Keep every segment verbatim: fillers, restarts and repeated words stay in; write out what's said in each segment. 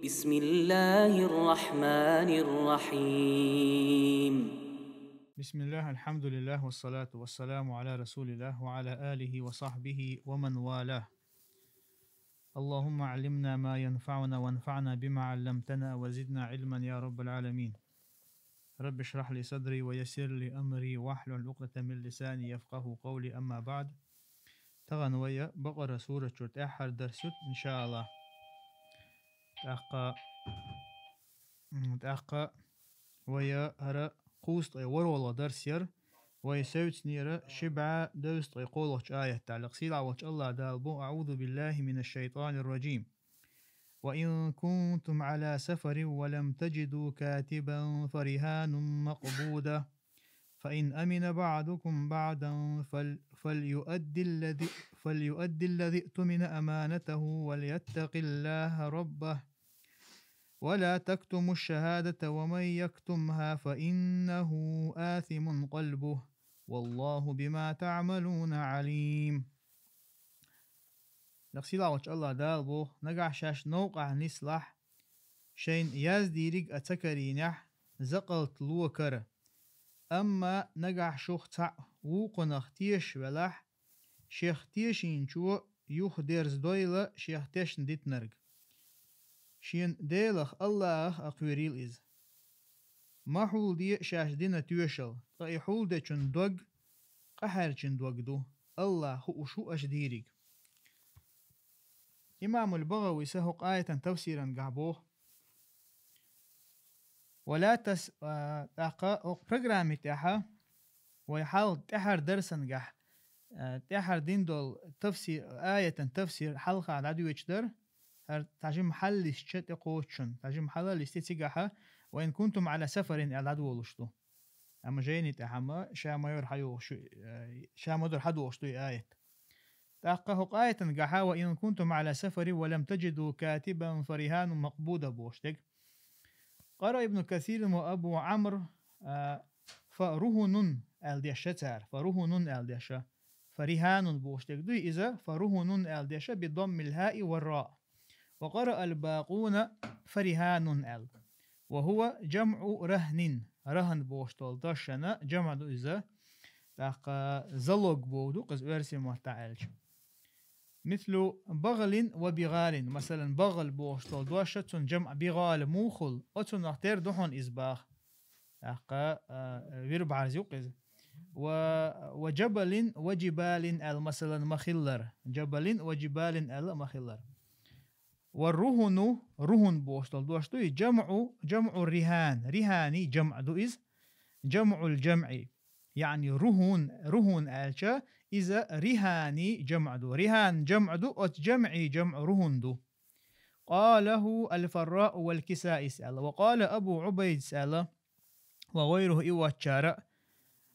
بسم الله الرحمن الرحيم. بسم الله، الحمد لله، والصلاة والسلام على رسول الله وعلى آله وصحبه ومن والاه. اللهم علمنا ما ينفعنا وانفعنا بما علمتنا وزدنا علما يا رب العالمين. رب اشرح لي صدري ويسر لي أمري واحلل عقدة من لساني يفقه قولي، أما بعد. Тахана вай Бакъара сурат чура тӀаьххьара дарс ю, иншааллахӀ. ТӀаккха, м, тӀаккха вай хӀара кхузткъе ворхӀалгӀа дарс яр, вай севцнера ши бӀаь девзткъе кхоалагӀча аят тӀа. Сийлахь волчу АллахӀ Дала боху: أعوذ بالله من الشيطان الرجيم. وإن كنتم على سفر ولم تجدوا كاتبا فرهان مقبوضة، فإن أمن بعضكم بعضا فل-، فليؤد الذي، فليؤد الذي اؤتمن أمانته وليتق الله ربه، ولا تكتموا الشهادة ومن يكتمها فإنه آثم قلبه، والله بما تعملون عليم. Нах сийлахь волчу АллахӀ Дала боху: нагахь шаьш новкъахь нислахь, шайна яздийриг а ца карийнехь, закъалт ло кара. Амма нагахь шух цхьаъ вукхунах тешаш велахь, шех тешийначо юхадерзадойла шех тешна дитинарг. Шен Делах АллахӀах а кхоьрийла иза. Ма хьулде шаьш дина тоьшалла, ткъа и хьулдечун дог къахьаьрчин дог ду, АллахӀ хууш ву аша дийриг. Имамул БагӀавис хӀокху аятан тафсиран гахь боху: «Ва ла тас-», а, тӀаккха хӀокху программи тӀехь вай хьалха тӀаьххьара дарсан гахь, а, тӀаьххьара дина долу тафсир, аятан тафсир хьалха дӀадоьдуш дара, хӀара цхьа жима хьал лисча тӀекхочушшна, цхьа жима хьал листе цигахь, «Ва ин кунтум Ӏала сафарин» аьлла дӀадолуш ду. Амма жайни тӀехь амма ша ма-дарра хьадохуш ду, э, ша ма-дарра хьадохуш ду и аят. ТӀаккха хӀокху аятан гахь: «Ва ин кунтум Ӏала сафарин ва лам таджиду катибан фариханун макъбуда» бохуш дерг. Къара Ибн Касиран ва Абу Ӏамр, а, «фарухунун» аьлла дешша цара, «фарухунун» аьлла дешша. «Фариханун» бохуш дерг дуй иза, «фарухунун» аьлла дешша, «бидаммил хаи ва ра». «Ва къара ал-бакъуна фариханун» аьлла. «Ва хува джамъу рахнин». Рахн бохуш долу дашшана джамъ ду иза. ТӀаккха залог боху ду, кхуза оьрсийн маттахь аьлча. «Мислу багълин ва бигъалин». Масалан, багъл бохуш долу дашша, цунна джамъ бигъал мухул, оцунах тера ду хьуна иза баха. ТӀаккха, а, вир бӀарз ю-кх иза. «Ва, ва джабалин ва джибалин» аьлла, масалан, ма-хиллара. «Джабалин ва джибалин» аьлла ма-хиллара. «Ва рухуну», рухун бохуш долу дош дуй, «джамъу, джамъу рихан». Рихани джамъ ду иза. «Джамъул джамъи». Яъни рухун, рухун аьлча, иза рихани джамъ ду. Рихан джамъ ду, оцу джамъи джамъ рухун ду. «Къалаху ал-Фарраъу вал-Кисаис» аьлла, ва къала Абу Ӏубайдис аьлла, ва гӀайруху, и ваччара: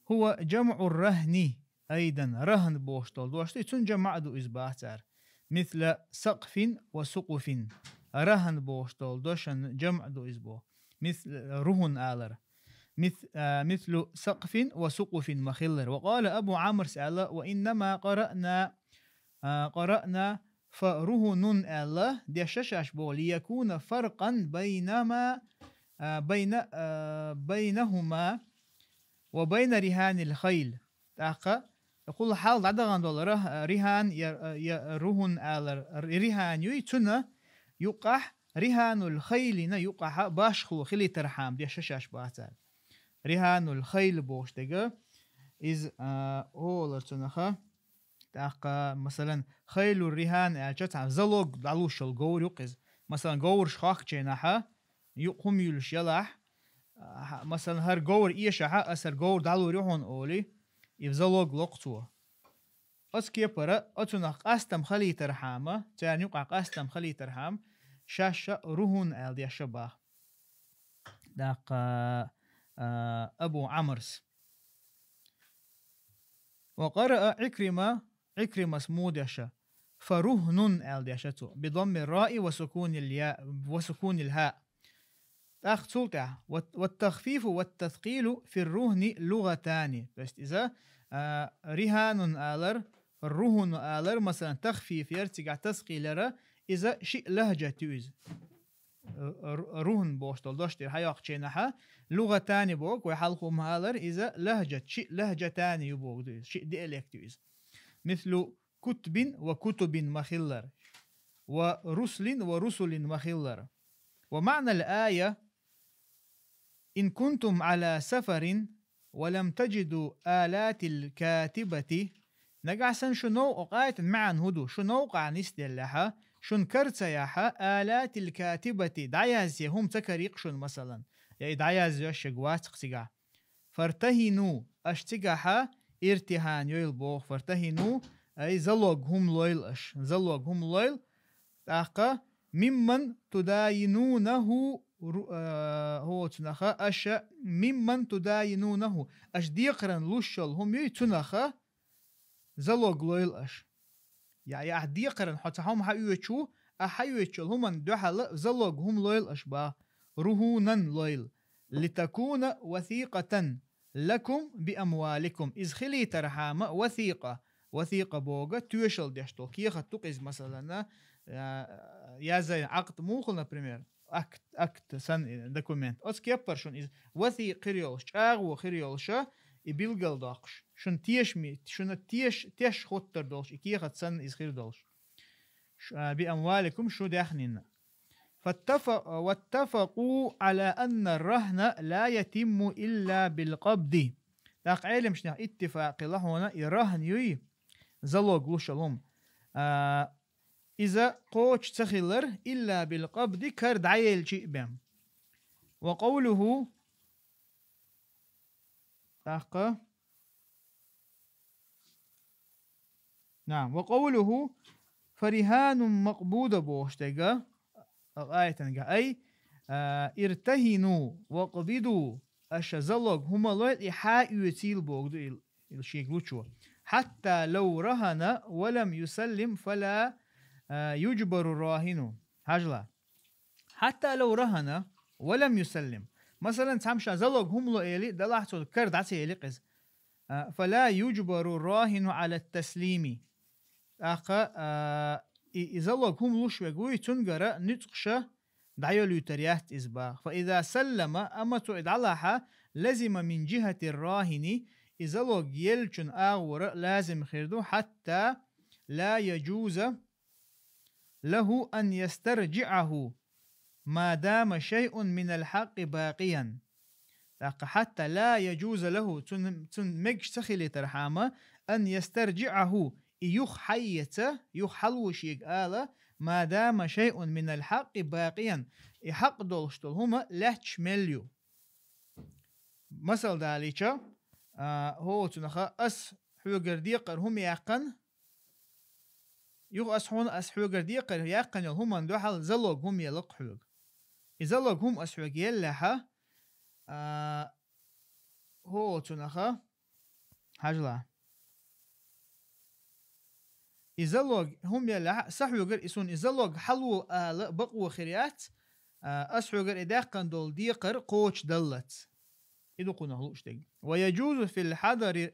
«Хува джамъу рахни», айдан, рахн бохуш долу дош ду, цунна джамъ а ду иза баха цара. «Мисла сакъфин ва сукъуфин». Рахн бохуш долу дошан джамъ ду иза боху. Мис-, рухун алар. Мис-, а, «мислу сакъфин ва сукъуфин» ма-хиллара. Ва къала Абу Ӏамрс аьлла: «Ва иннама къараъна», а, «къараъна фарухунун» аьлла, дешша шаьш боху: «Лиякуна фаркъан байнама, а, байна, а, байнахума ва байна риханил хайл». ТӀаккха кхул хьал дӀадахана долу ра-, рихан я, я рухун алар, рихан юй, цуьнан юккъахь, риханул хайлина юккъахьа башхо хилийтархьама дешша шаьш баха цара. Риханул хайл бохуш дерг, иза, а, олар цунаха. ТӀаккха, масалан, хайлур рихан аьлча, цхьа залог дӀалуш йолу говр ю-кх иза. Масалан, говраш хохкучу хенахьа, юкъ хӀума юьлуш ялахь, а, масалан, хӀара говр эшахьа, аса хӀара говр дӀалур ю хьуна олий, и залог ло-кх цо. Оцу кепара, оцунах къастам хилийтархьама, царна юкъахь къастам хилийтархьама, шаьш а рухун аьлла дешша баха. ТӀаккха, а, Абу Ӏамрс. «Ва къараа Ӏикрима», Ӏикримас муха дешша, «фарухнун» аьлла дешша цо, «бидамми раи ва сукунил я, ва сукунил хьа». ТӀаккха цул тӀаьхьа: «Ва, ва тахфифу ва таскъилу фир рухни лугатани». То есть иза, а, риханун алар, рухун алар, масалан, тахфиф яр, цигахь таскъил яра, иза шиъ лахӀжат ю иза. р-, рухӀн бохуш долу дош тӀера хьайоккхучу хенахьа, лугӀатани боху, вай хьалха ма аллара, иза лахӀжат, шиъ лахӀжатани ю боху ду иза, шиъ диалект ю иза. Мислу кутбин ва кутубин ма-хиллара, ва руслин ва русулин ма-хиллара. Ва маънал ая: «Ин кунтум ала сафарин ва лам таджиду алатил катибати». Нагахь санна шу нов-, оха аятан маьӀна хӀун ду? Шу новкъахь нисделлехьа, шуна кара ца яхьа, алатил катибати, дӀаязъе хӀума ца карийкх шуна, масалан, я и дӀаязъеш шега вацахь цигахь. Фартахину, аша цигахьа иртихьан йойла боху, фартахину, ай залог хӀума лойла аша, залог хӀума лойла, тӀаккха мимман тудайинунаху ру-, а, хӀоцунаха, аша мимман тудайинунаху, аша декхаран луш йолу хӀума юй, цунаха залог лойла аша. Я, я ахь декхаран хьо ца хьо-м хьаоьчу, а хьаоьчу йолу хӀуманна дуьхьала залог хӀума лойла аша баха, рухӀунан лойла. Литакуна васикъатан лакум би амваликум. Иза хилийтархьама васикъа, васикъа бога, тоьшалла деш долу кехат ду-кх иза, масалана, а, язайн Ӏакъд мухал, например, акт, акт сан, э, документ. Оцу кеппара шуна иза васикъа хир йолуш, чӀагӀо хир йолуша, и билгал доккхуш. Шуна тешаме, шуна теш-, теш хоттар долуш, и кехат санна иза хир долуш. Ш-, а, би амваликум шу даьхнина. Фаттафа-, ваттафаку ала анна рахна ла ятимму илла бил къабди. ТӀаккха Ӏелимашнех иттифакъ хилла хьуна и рахн юй, залог луш йолу хӀума. А, иза кхочуш ца хилар, илла бил къабди, кара дӀаелчи а бен. Ва къовлуху, тӀаккха, наам, ва къовлуху фариханум макъбуда бохуш дега, аятанга, ай, а, иртахину ва къбиду, аша залог хӀума лойла, и хьа оьцийла богу ду ил, ил шега лучо. Хьатта лав рахана ва лам юсаллим фала, а, юджбару рахину. Хьажла. Хьатта лав рахана ва лам юсаллим. Масалан, цхьамма ша залог хӀума ло эли, далахь цо кара дӀа ца ели къиза. А, фала юджбару рахину ала таслими. ТӀаккха, а, и, и залог хӀума луш вега вуй, цунгара нуьцкъаша дӀайолуьйтар яц иза баха. Фа иза саллама, амма цо и дӀалахьа, лазима мин джихати рахини, и залог еллачун агӀора лазим хир ду, хьатта ла яджуза лаху ан ястарджиъаху ма дама шайъун минал хьакъи бакъиян. ТӀаккха хьатта ла яджуза лаху, цун, цун мегаш ца хилийтархьама, ан ястарджиъаху, и юха хьайеца, юха хьалуш йига ала, ма дама шайъун минал хьакъи бакъиян, и хьакъ долуш долу хӀума лаьтташ мел ю. Масал далийча, а, хӀоцунаха ас хьоьгара декхар хӀума яьккхина, юха ас хьуна, ас хьоьгара декхар яьккхина йолу хӀуманна дуьхьал залог хӀума елла-кх хьоьга. И залог хӀума ас хьоьга еллехьа, а, хӀоцунаха, хьажла. И залог хӀума еллехьа, сан хьоьгара и суна и залог хьало ала бакъо хир яц, а, ас хьоьгара и даьккхина долу декхар кхочушдаллалц. И ду кхунах лууш дерг. Ва яджузу фил хьадари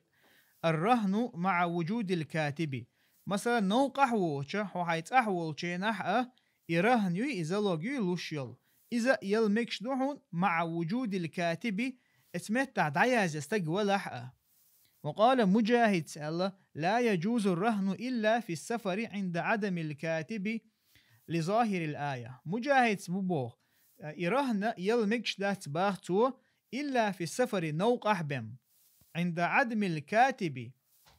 ар-рахну маъа вуджудил катиби. Масалан, новкъахь воцуча, хьо хьайн цӀахь волчу хенахь а, и рахн юй, и залог юй луш йолу. Иза яла мегаш ду хьуна маъа вуджудил катиби, эца меттахь дӀаязъя стаг валахь а. Ва къала Муджахидс аьлла: «Ла яджузу рахну илла фи сафари гӀинда Ӏадамил катиби ли захирил ая». Муджахидс бу боху, и рахна яла мегаш дац баха цо, илла фи сафари, новкъахь бен. ГӀинда Ӏадамил катиби,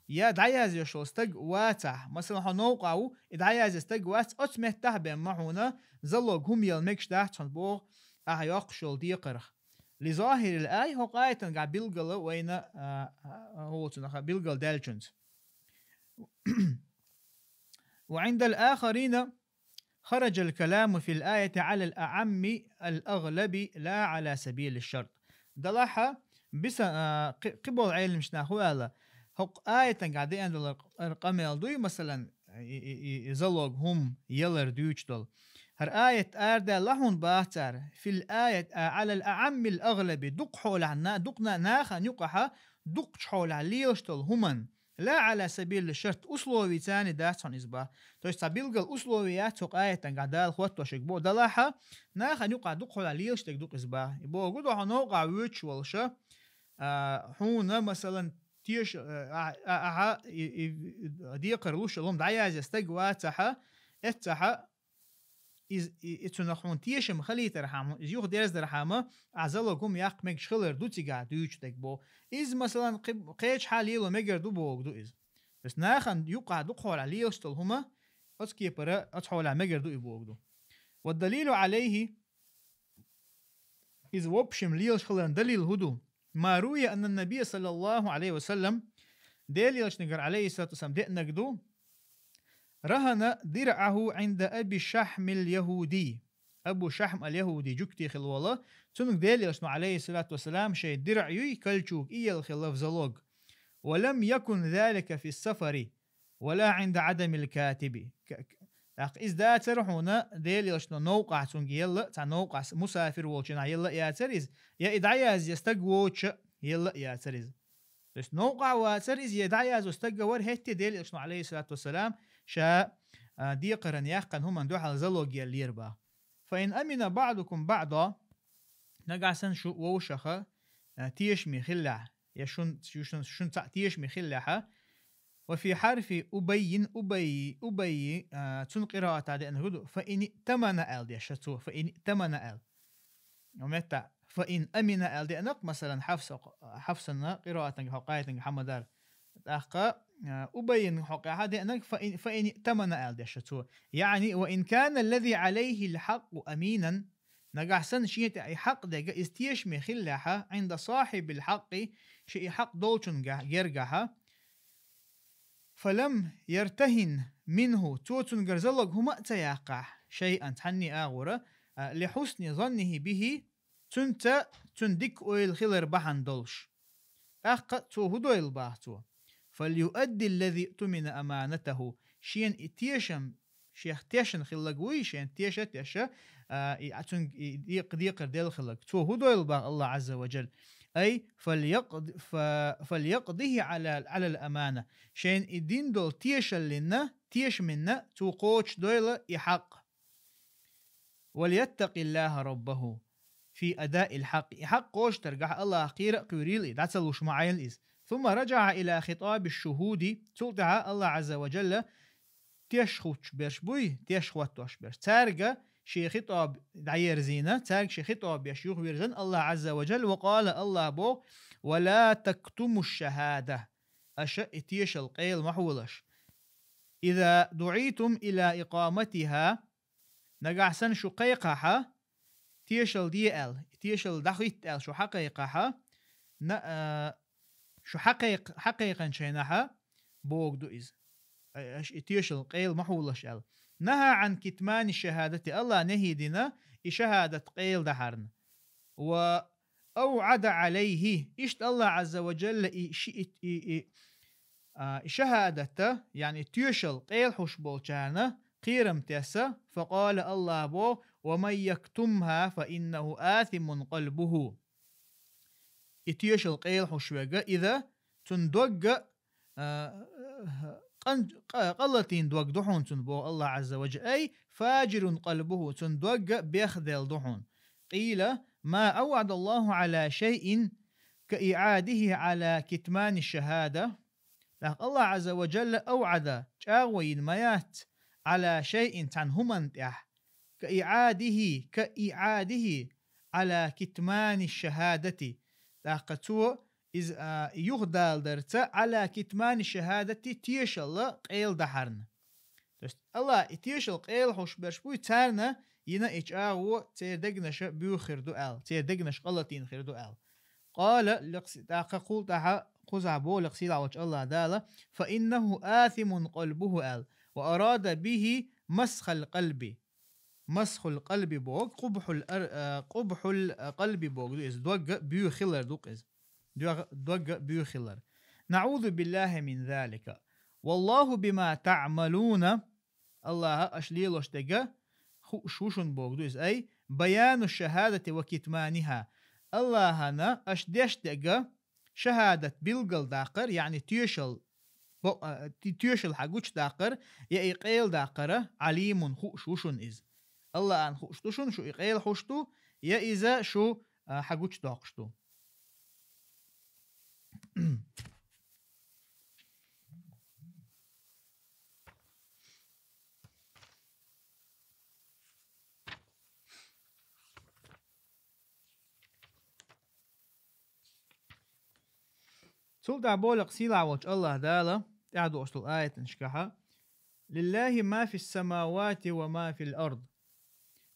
я дӀаязъеш волу стаг вацахь, масалан, хьо новкъа ву, и дӀаязъеш стаг вац, оцу меттахь бен ма хьуна залог хӀума яла мегаш дац хьуна боху, ахьа йоккхуш йолу декхарх. Ли захирил ай, хӀокху аятангахь билгала вайна, а, а, хӀоцунаха билгал даьллачунца. Ва гӀиндал ахарина хараджал каламу фил аяти гӀалал аъамми ал агълаби ла гӀала сабили шарт. Далахьа, биса, а, кхи-, кхиболу Ӏелимаш нах хӀу аьлла, хӀокху аятангахь деана долу къамел дуй, масалан, и, и, и, и залог хӀума ялар дуьйцуш долу. ХӀара аят арадаьлла хьуна баха цара, фил аят, а, гӀалал аъаммил агълаби, дукха хьолахь на-, дукха на-, нахана юкъахьа, дукхачу хьолахь лелаш долу хӀуман. لا على سبيل الشرط, условий цани дац хьона из ба. То есть цхьа билггал условий яц цу къаятангахь Дала хӀоттошиг бо далахьа, нахана юкъа дукха хьола лелаш дег ду-кх из ба. И богу ду хьо новкъа вуьйцуш волуша, а, хьуна, масалан, теша, а, а, а, аха, и, и, и, декхар луш лум дӀаязъя стаг вацахьа, эццахьа, из, и, и цунах хьуна тешам халийтархьама, из юха дерздархьама, а залог хӀума яккха мегаш хилар ду цигахь дуьйцу дег бо. Из, масалан, кхи-, кхечахьа лело мегар ду богу ду из. То есть нахана юкъа дукха хьола лелаш долу хӀума, оцу кепара, оцу хьола мегар ду и богу ду. والدليل عليه, иза, в общем, лелаш хиларна далил хӀун ду? ما روي أن النبي صلى الله عليه وسلم, Делан Элчанагара, عليه الصلاة والسلام, деанаг ду, رهن درعه عند أبي شحم اليهودي. Абу Шахьм аль-Яхуди жуьгти хилла волу, цунга Делан Элчано, عليه الصلاة والسلام, шайн диръ юй, кольчуга, иелла хилла в залог. ولم يكن ذلك في السفر ولا عند عدم الكاتب. К-, к-, тӀаккха иза дацара хьуна Делан Элчано новкъахь цунга елла, цхьа новкъахь мусафир волчу хенахь елла а яцара иза, я и дӀаязъя стаг воцуша елла а яцара иза. То есть новкъахь вацара иза, я дӀаязъя стаг а вара, хӀетте Делан Элчано, عليه الصلاة والسلام, ша, а, декхаран яьккхина хӀуманна дуьхьал залог еллера бах. فإن أمن بعضكم بعضا, нагахь санна шу вовшаха, а, тешаме хиллехь, я шун, шу-, шун, шун цхьаъ тешаме хиллехьа, وفي حرف أبي, Убай, Убай, а, цун къираатахь деанарг ду, فإن ائتمن аьлла деш цо, فإن ائتمن аьлла. Ва метта, فإن أمن аьлла деанарг, масалан, Хьафса, Хьафсана къираатанга хьо къайтанга хьамадар. ТӀаккха, а, Убайна хьо къаьхьа деанарг, فإن, فإن ائتمن аьлла деш цо. يعني, وإن كان الذي عليه الحق أمينا, нагахь санна шен тӀехь и хьакъ дега, иза тешаме хиллехьа, عند صاحب الحق, шен и хьакъ долчун га-, гергахьа, فلم يرتهن منه, цо цуьнгара залог хӀума а ца яьккхахь, شيئا, цхьанне а агӀора, а, لحسن ظنه به, цуьнца, цуьнан дика ойла хилар бахьана долуш. ТӀаккха цо хӀун дойла бах цо? فليؤد الذي اؤتمن أمانته, шена и тешам, шех тешна хиллаг вуй, шена теша а теша, а, и, а, цуьнга и декъ-, декхар делла хиллаг. Цо хӀун дойла бах АллахӀ Ӏазза ва Джалла? أي فليقض-, ف-, فليقضه على, على الأمانة. Шайна и дина долу тешаллина, тешаминна цо кхочушдойла и хьакъ. وليتق الله ربه في أداء الحق. И хьакъ кхочушдаргахь АллахӀах кхера а кхоьрийла и, дӀа ца луш ма Ӏайла иза. ثم رجع إلى خطاب الشهود. Цул тӀаьхьа АллахӀ Ӏазза ва Джалла теш хуттуш берш буй, теш хӀоттош берш. Цаьрга шен хитӀоб дӀаерзийна, цаьрга шен хитӀоб еш юхавирзина АллахӀ Ӏазза ва Джалла, وقال, АллахӀа боху: ولا تكتموا الشهادة. Аша и тешал къайла ма хьолаш. إذا دعيتم إلى إقامتها. Нагахь санна шу кхайкхахьа, тешал де аьлла, тешал дӀахӀитта аьлла шу хьакхайкхахьа, на-, а, шу хьакхайкх-, хьакхайкханчу хенахьа, богу ду иза. А-, аша и тешал къайла ма хьулаш аьлла. نهى عن كتمان الشهادة, АллахӀа нахӀи дина и шахӀадат къайла дахьарна. وأوعد عليه, иштта АллахӀ Ӏазза ва Джалла и ши-, и, и, и, а, и шахӀадата, яъни тешал къайла хьуш болчарна кхерам тесса, فقال, АллахӀа боху: ومن يكتمها فإنه آثم قلبه. И тешал къайла хьуш верг, иза цуьнан догга, а, къан-, къа-, къа латийна дог ду хьуна цуьнан, боху АллахӀ Ӏазза ва Джалла, أي فاجر قلبه, цуьнан догга бехделла ду хьуна. قيل: ما أوعد الله على شيء كإعاده على كتمان الشهادة. ТӀаккха АллахӀ Ӏазза ва Джалла أوعد, чӀагӀо йина ма яц, على شيء, цхьана хӀуманна тӀехь, كإعاده, كإعاده على كتمان الشهادة. ТӀаккха цо иза, а, юхадаладарца على كتمان الشهادة, тешалла къайла дахьарна. То есть АллахӀа и тешал къайла хьуш берш буй, царна йина и чӀагӀо церан дегнаша буьйха хир ду аьлла, церан дегнаш къа латийна хир ду аьлла. قال, лекхси-, тӀаккха кхул тӀаьхьа кхузахь боху лекха сийлахь волчу АллахӀа Дала: فإنه آثم قلبه аьлла, وأراد به مسخ القلب. مسخ القلب боху, къубхьул ар-, а, къубхьул, а, къалби боху ду иза, догга буьйха хилар ду-кх иза. Дог-, догга буьйха хилар. نعوذ بالله من ذلك. والله بما تعملون, АллахӀа аша лелош дерг хууш ву шуна боху ду иза, أي بيان الشهادة وكتمانها. АллахӀана аша деш дерг шахӀадат билгалдаккхар, яъни тешал бо-, а, ти-, тоьшалла хьагучадаккхар, я и къайладаккхар, عليم, хууш ву шуна иза. Аллахӏана хууш ду шуна, шу и къайла хьуш ду, я иза шу, а, хьагучадоккхуш ду. Цул тӀаьхьа боху-кх сийлахь волчу Аллахь Дала тӀаьхьа доссу аятанашкахьа: «لله ما في السماوات وما في الأرض.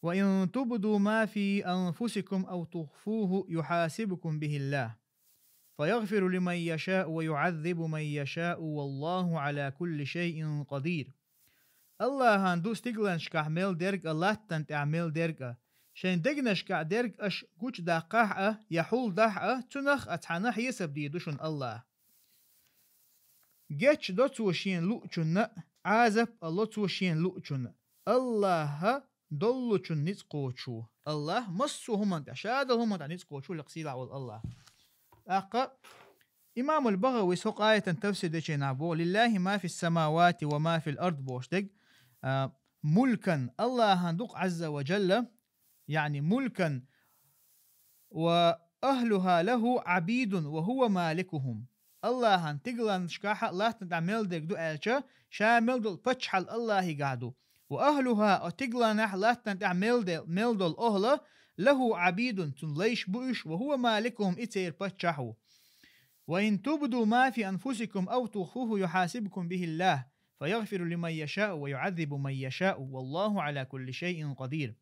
وإن تبدوا ما في أنفسكم أو تخفوه يحاسبكم به الله. فيغفر لمن يشاء ويعذب من يشاء والله على كل شيء قدير». Аллахьана ду стигланашкахь мел дерг а, латтана тӀехь мел дерг а. Шайн дегнашкахь дерг аша гучудаккхахь а, я хьулдахь а, цунах а цхьаьна хьесап дийр ду шуна Аллахь. Гечдо цо шена луучунна, Ӏазап а ло цо шена луучунна. Аллахь доллучун ницкъ кхочуш ву. Аллахь массо а хӀуманна тӀехь, ша долу хӀуманна тӀехь ницкъ кхочуш ву-кх сийлахь волу Аллахь. ТӀаккха Имамул БагӀавис хӀокху аятан тафсир дечу хенахь боху: «لله ما في السماوات وما في الأرض», бохуш дерг, а, мулкан, Аллахьана ду-кх Ӏазза ва Джалла, яъни мулкан, «وأهلها له عبيد وهو مالكهم». Аллахьана стигланашкахь а, латтана тӀехь мел дерг ду аьлча, ша мел долу паччахьалла Аллахьигахь ду. «وأهلها», оцу стигланехь, латтана тӀехь мел де-, мел долу охӀла, «له عبيد», цуьнан лайш бу уьш, «وهو مالكهم», и церан паччахь ву. «وإن تبدوا ما في أنفسكم أو تخفوه يحاسبكم به الله فيغفر لمن يشاء ويعذب من يشاء والله على كل شيء قدير».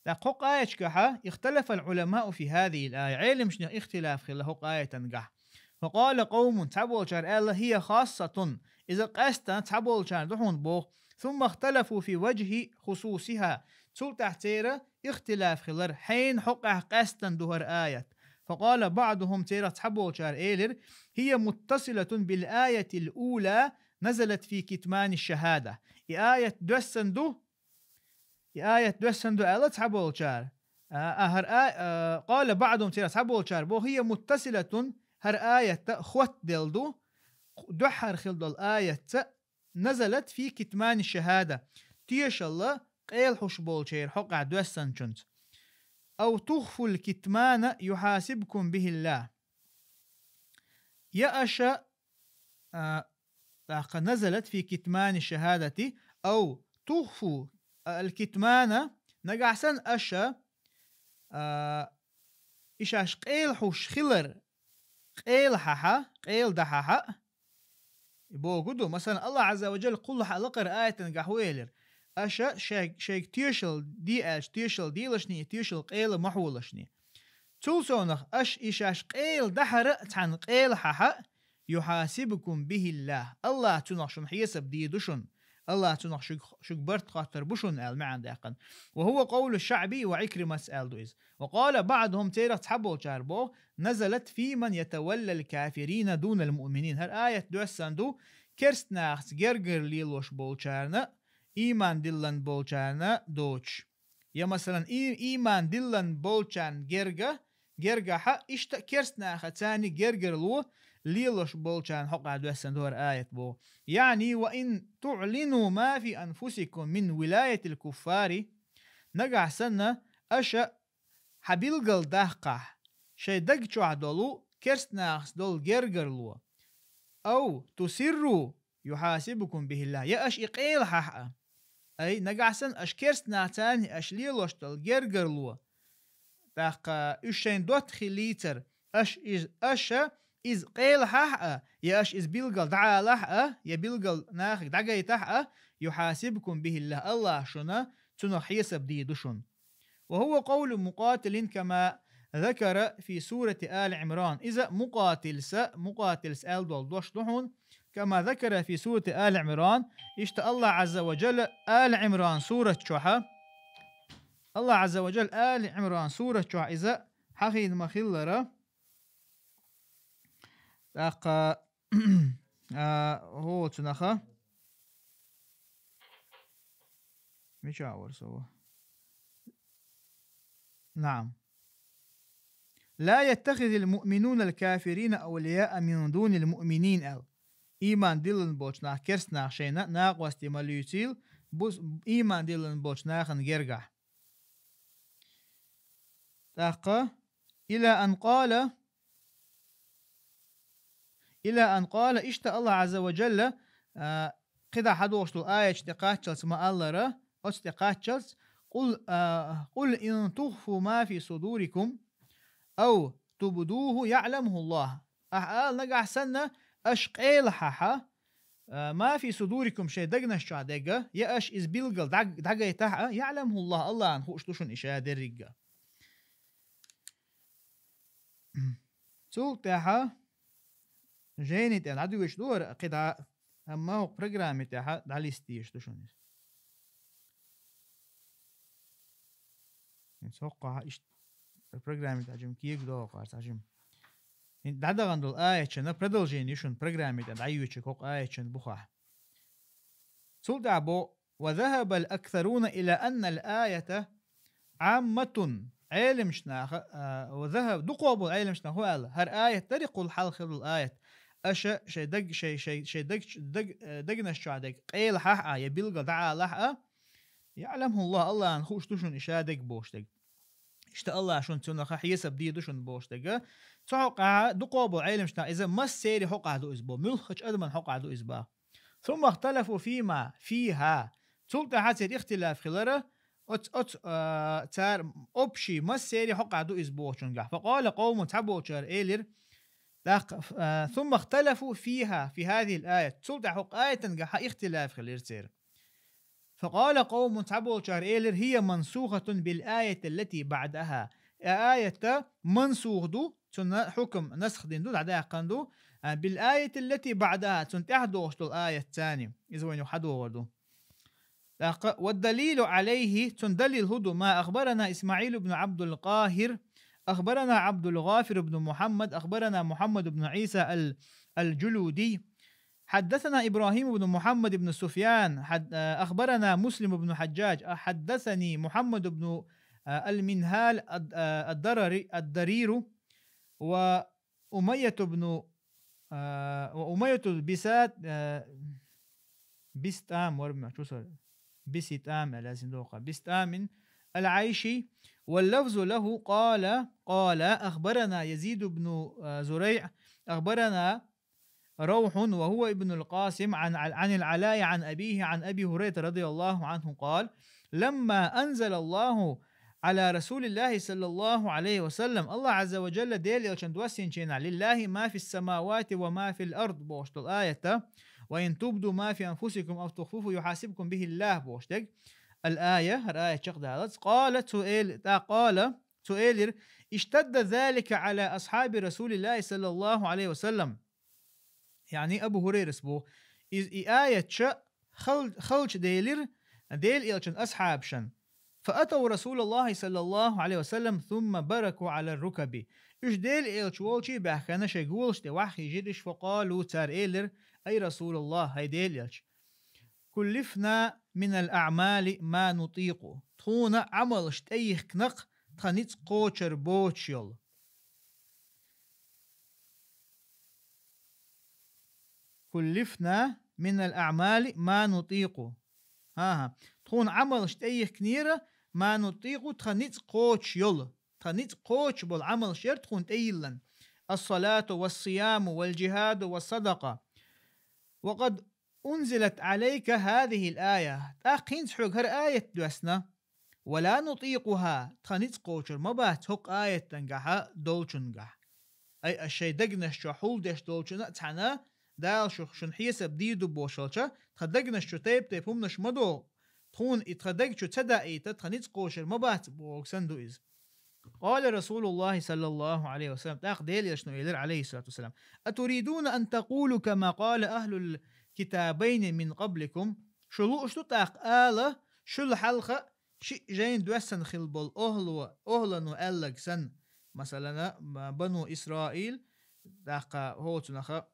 ТӀаккха хӀокху аяташкахьа, «اختلف العلماء في هذه الآية», Ӏеламнехан ихтилаф хилла хӀокху аятангахь. «فقال قوم», цхьаболчара аьлла, «هي خاصة», иза къаьстина цхьаболчарна ду хьуна боху. «ثم اختلفوا في وجه خصوصها», цул тӀаьхьа церан ихтилаф хилар, хьенан хӀокхуьнга къаьстина ду хӀара аят. «فقال بعضهم», церах цхьаболчара элира: «هي متصلة بالآية الأولى نزلت في كتمان الشهادة». И аят доьссина ду, и аят доьссина ду аьлла цхьаболчара. А, а, хӀара а, а, «قال بعضهم», церах цхьаболчара боху: «هي متصلة», хӀара аят а хоттаделла ду, дуьххьара хилла долу аятца, «نزلت في كتمان الشهادة», тоьшалла къайла хьуш болчеран хьокъехь доьссинчуьнца. «أو تخفوا الكتمان يحاسبكم به الله». Я аша, а, тӀаккха «نزلت في كتمان الشهادة أو تخفوا الكتمان», нагахь санна аша, а, и шаьш къайла хьуш хилар къайла хьахьа, къайла дахьахьа, и богу ду. Масалан, Аллахь Ӏазза ва Джалла кхул хьалакхара аятангахь хӀу элира: «Аша шайг-, шайга тоьшалла де аьлча, тоьшалла делашний, тоьшалла къайла ма хьолашний». Цул совнах, аша и шаьш къайла дахьара а цхьаьна къайла хьахьа, «يحاسبكم به الله», Аллахь цунах шуна хьесап дийр ду шуна. Аллахь цунах шуьга, шуьга барт хоттур бу шуна аьлла маьӀна даьккхина. «وهو قول الشعبي وعكرمة», аьлла ду иза. «وقال بعضهم», церах цхьаболчара боху: «نزلت في من يتولى الكافرين دون المؤمنين». ХӀара аят доьссина ду керстанахаца гергара лелош болчарна, ийман диллина болчарна доцуш. Я, масалан, и-, ийман диллина болчарна герга, гергахьа, иштта а керстанахаца царна гергарло лелош болчарна хьокъехь доьссина ду хӀара аят боху. Яъни: «وإن تعلنوا ما في أنفسكم من ولاية الكفار». Нагахь санна, аша хьан билгал даккхахь, шайн даг чохь долу керстанахаца долу гергарло. «أو تسروا يحاسبكم به الله». Я аша и къайла хьахьа. Ай, нагахь санна, аша керстанахаца царна аша лелош долу гергарло. ТӀаккха уьш шайн доттагӀий лийцар, аша иза, аша иза къайла хьахьа, я аша иза билгал дӀаалахьа, я билгал нахага дӀагайтахьа, «يحاسبكم به الله», Аллахь шуна цунах хьесап дийр ду шуна. «وهو قول مقاتل كما ذكر في سورة آل عمران». Иза Мукъатилса, Мукъатилса аьлла долу дош ду хьуна, «كما ذكر في سورة آل عمران». Иштта Аллахь Ӏазза ва Джалла Али Ӏимран сурат чохьа, Аллахь Ӏазза ва Джалла Али Ӏимран сурат чохь иза хьахийна ма-хиллара. ТӀаккха, а, хӀоцунаха. Мича вара со? نعم. «لا يتخذ المؤمنون الكافرين أولياء من دون المؤمنين», аьлла. ийман диллина болчу нах, керста нах шайна накъостий ма луьйцийла, бус-, ийман диллина болчу нахана гергахь. ТӀаккха, إلى أن قال، إلى أن قال, иштта Аллах Азза ва Джалла, а, кхидӀа хьадохуш долу аяташ тӀе кхаччалц ма-аллара, оцу тӀе кхаччалц, قل, а, قل إن تخفوا ما في صدوركم أو تبدوه يعلمه الله. Ахьа ала нагахь санна, аша къелахьахьа, а, ما في صدوركم, шайн дагнаш чохь дерг, я аша иза билггал дӀаг-, дӀагайтахьа, يعلمه الله, Аллахьна хууш ду шуна и ша дерриг а. Цул тӀаьхьа жайни тӀе дӀадуьйш ду хӀара кхидӀа, амма хӀокху программе тӀехьа дӀалиста дезаш ду шуна иза. ХӀинца хӀокхахь иштта программе тӀехь жима кега догӀу хӀокхахь жима. ХӀинца дӀадахана долу аятшна продолжение ю шуна программе тӀе дӀайоьдучу хӀокху аятшна бухахь. Цул тӀаьхьа бо: وذهب الأكثرون إلى أن الآية عامة. Ӏеламчу наха, а, وذهب, дукхо болу Ӏеламчу наха хӀун аьлла? ХӀара аят дарий кхул хьалха хилла аят? Аша шайн даг, шайн, шайн, шайн даг, даг, э, дагнаш чохь дерг къелахьахьа, я билггал дӀаалахьа, يعلمه الله, Аллахьна хууш ду шуна и ша дерг бохуш дерг. Иштта Аллахь шуна цунах хьесап дийр ду шуна бохуш дерг. Цу хьокъехь дукхо болу Ӏеламчу наха иза массеран хьокъехь ду иза боху, муьлххачу адаман хьокъехь ду иза боху. ثم اختلفوا فيما فيها. Цул тӀаьхьа церан ихтилаф хилира, оц-, оц-, а, цара общий массеран хьокъехь ду иза бохучуьнгахь. فقال قوم, цхьаболчара элира, тӀаккха, а, ثم اختلفوا فيها، في هذه الآية. Цул тӀаьхьа хӀокху аятангахь ихтилаф хилира церан. فقال قوم, цхьаболчара элира: هي منسوخة بالآية التي بعدها. И аят мансух ду, цунна хьукам насх дина ду, дӀадаьккхина ду, а, بالآية التي بعدها, цунна тӀаьхьа догӀуш долу аятца. Иза вайна юха хьадогӀур ду. ТӀаккха, والدليل عليه, цунна далил хӀун ду: ما أخبرنا إسماعيل بن عبد القاهر، أخبرنا عبد الغافر بن محمد، أخبرنا محمد بن عيسى ال-، الجلودي، حدثنا إبراهيم بن محمد بن سفيان، حد-، آه، أخبرنا مسلم بن حجاج، آه، حدثني محمد بن، آه، المنهال الد-، آه، الدرري-، الدرير، وأمية بن، آه، وأمية بسات-، آه، بسطام ورمى، شو صار؟ بسطام، لازم دوقة. بسطام العيشي، واللفظ له قال، قال: أخبرنا يزيد بن، آه، زريع، أخبرنا روح وهو ابن القاسم عن، عن العلاء عن أبيه عن أبي هريرة رضي الله عنه قال: لما أنزل الله على رسول الله صلى الله عليه وسلم, Аллах Азза ва Джалла Делан элчанна доссийначу хенахь, لله ما في السماوات وما في الأرض бохуш долу аят, وإن تبدوا ما في أنفسكم أو تخفوه يحاسبكم به الله бохуш дерг, الآية, хӀара аят чекхдаллалц, قال, цо эл-, тӀаккха قال, цо элира: اشتد ذلك على أصحاب رسول الله صلى الله عليه وسلم. Яъни Абу Хурайрас боху: иза и аят ша хал-, халчу делира Делан элчан асхьабашна. فأتوا رسول الله صلى الله عليه وسلم ثم بركوا على الركب. Уьш Делан элча волчу баьхкина шайн голаш тӀе ваххийжира уьш, فقالوا, цара элира: أي رسول الله, хӀай Делан элча, كلفنا من الأعمال ما نطيق. Тхуна Ӏамалш тӀейихкина-кх тхан ницкъ кхочур боцуш йолу. كلفنا من الأعمال ما نطيق. ХӀан-хӀа. Тхуна Ӏамалш тӀейихкинера, ما نطيق, тхан ницкъ кхочуш йолу. Тхан ницкъ кхочуш болу Ӏамалш яра тхуна тӀейиллина. الصلاة والصيام والجهاد والصدقة. وقد أنزلت عليك هذه الآية. ТӀаккха хӀинца хьоьга хӀара аят доьссина. ولا نطيقها, тхан ницкъ кхочур ма бац хӀокху аятангахьа долчунгахь. Ай, ас шайн дагнаш чу хьулдеш долчунна а цхьаьна, Дала шух-, шуна хьесап дийр ду бохуш волча, тхан дагнаш чу тайп-тайпа хӀуманаш ма догӀу. Тхуна и тхан даг чу ца даийта, тхан ницкъ кхочур ма бац бохург санна ду иза. قال رسول الله صلى الله عليه وسلم, тӀаккха Делан элчано элира, عليه الصلاة والسلام: أتريدون أن تقولوا كما قال أهل الكتابين من قبلكم؟ Шу лууш ду тӀаккха ала, шул хьалха шиъ жайна доьссина хилла болу охӀло-, охӀлано аьлларг санна, масалана, м-, Бану Исраил, тӀаккха хӀоцунаха,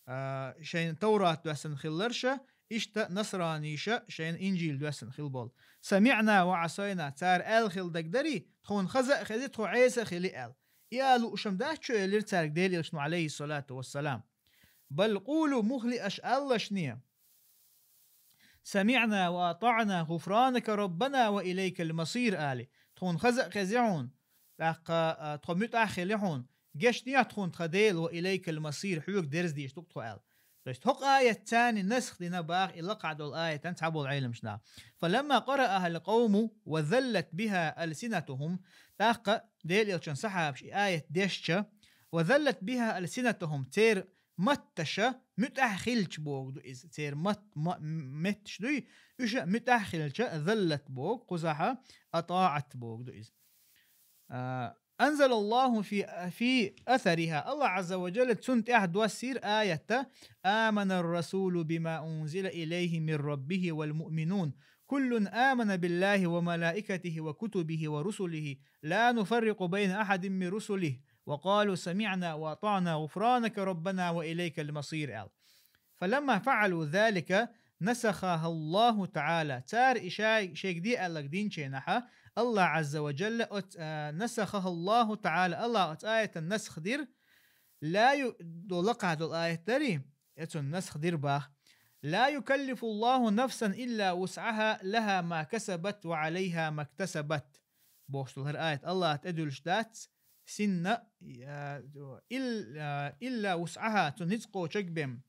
а, шайна Таврат доьссина хилларша, иштта насраниша шайна Инжил доьссина хилла болу. سمعنا وعصينا, цара аьлла хилла дагадара, тхуна хаза а хези, тхо Ӏеса а хили аьлла. И ала лууш-м дац шу, элира цаьрга Делан элчано, عليه الصلاة والسلام. بل قولوا, мухли аша алалаш, سمعنا وأطعنا غفرانك ربنا وإليك المصير, али. Тхуна хаза а хезий хьуна, тӀаккха, а, тхо муьтӀахь хилий хьуна, гечдехьа тхуна тха Дела, وإليك المصير, хьоьга дерзадеш ду-кх тхо, аьлла. То есть хӀокху аятца насх дина боху и лакхахь долу аятан цхьаболу Ӏеламнаха. فلما قرأها القوم وذلت بها ألسنتهم, тӀаккха Делан Элчан сахьабаш и аят дешча, وذلت بها ألسنتهم, церан матташа муьтӀахь хилча бохург ду иза. Церан мат-, ма-, метташ дуй, уьш а муьтӀахь хилча, ذلت боху, кхузахь أطاعت бохург ду иза. А, أنزل الله في, في أثرها, Аллах Ӏазза ва Джалла цунна тӀехь доссийра аят: آمن الرسول بما أنزل إليه من ربه والمؤمنون كل آمن بالله وملائكته وكتبه ورسله لا نفرق بين أحد من رسله وقالوا سمعنا وأطعنا غفرانك ربنا وإليك المصير, аьлла. فلما فعلوا ذلك نسخها الله تعالى. Цара и шай-, шайга де аьлларг динчу хенахь, Аллах Ӏазза ва Джалла оц-, а, نسخها الله تعالى, Аллах оцу аятан насх дира, لا ي-, до лакхахь долу аят дарий, оцунна насх дира боху. لا يكلف الله نفسا إلا وسعها لها ما كسبت وعليها ما اكتسبت. Бохуш долу хӀара аят Аллаха тӀедуьллуш дац, синна, а, ил-, а, إلا وسعها, цуьнан ницкъ кхочург бен.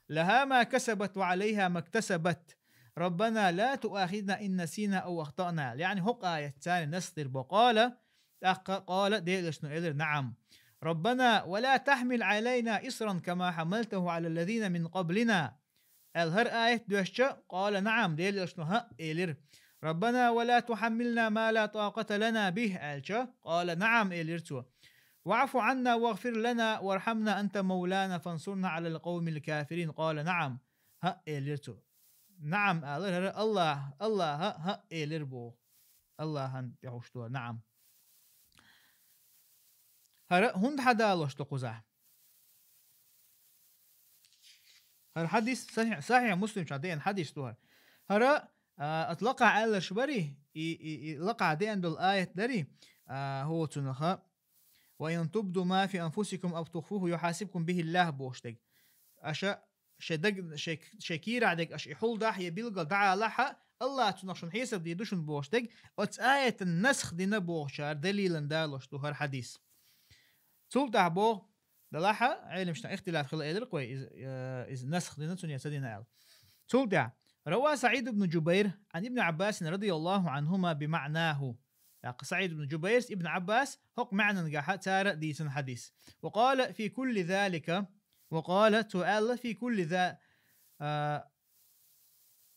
لها ما كسبت وعليها ما اكتسبت. ربنا لا تؤاخذنا إن نسينا أو أخطأنا. Яъни хӀокху аятца насх дира боху. قال, тӀаккха قال, Делан Элчано элира: نعم. ربنا ولا تحمل علينا إصرا كما حملته على الذين من قبلنا. Аьлла хӀара аят доьшча, قال نعم, Делан Элчано хӀаъ элира. ربنا ولا تحملنا ما لا طاقة لنا به, аьлча, قال نعم элира цо. واعف عنا واغفر لنا وارحمنا أنت مولانا فانصرنا على القوم الكافرين, قال نعم, хӀаъ элира цо. نعم алар хӀара Аллах, Аллаха хӀаъ элира боху. Аллахана тӀехь уьш ду, نعم. ХӀара хӀунда хьадалош ду кхузахь? ХӀара хьадис сахьихь, сахьихь Муслим чохь деана хьадис ду хӀара. ХӀара, а, ат лакхахь аьлларш барий, и, и, и лакхахь деана долу аят дарий, а, хӀоцунах, وإن تبدوا ما في أنفسكم أو تخفوه يحاسبكم به الله бохуш дерг. Аша шайн даг, шайн, шайн кийрахь дерг аша и хьулдахь я билггал дӀаалахь, Аллах цунах шуна хьесап дийр ду шуна бохуш дерг, оцу аятан насх дина бохучара далилан далош ду хӀара хьадис. Цул тӀаьхьа боху, далахьа, Ӏеламнаха ихтилаф хила элира кхой, иза, э, иза насх дина цунна я ца дина аьлла. Цул тӀаьхьа: روى سعيد بن جبير عن ابن عباس رضي الله عنهما بمعناه. ТӀаккха СаӀид ибн Джубайрс, Ибн Ӏаббас хӀокху маьӀнангахьа цара дийцина хьадис. وقال في كل ذلك, وقال, цо аьлла, في كل ذا-, а,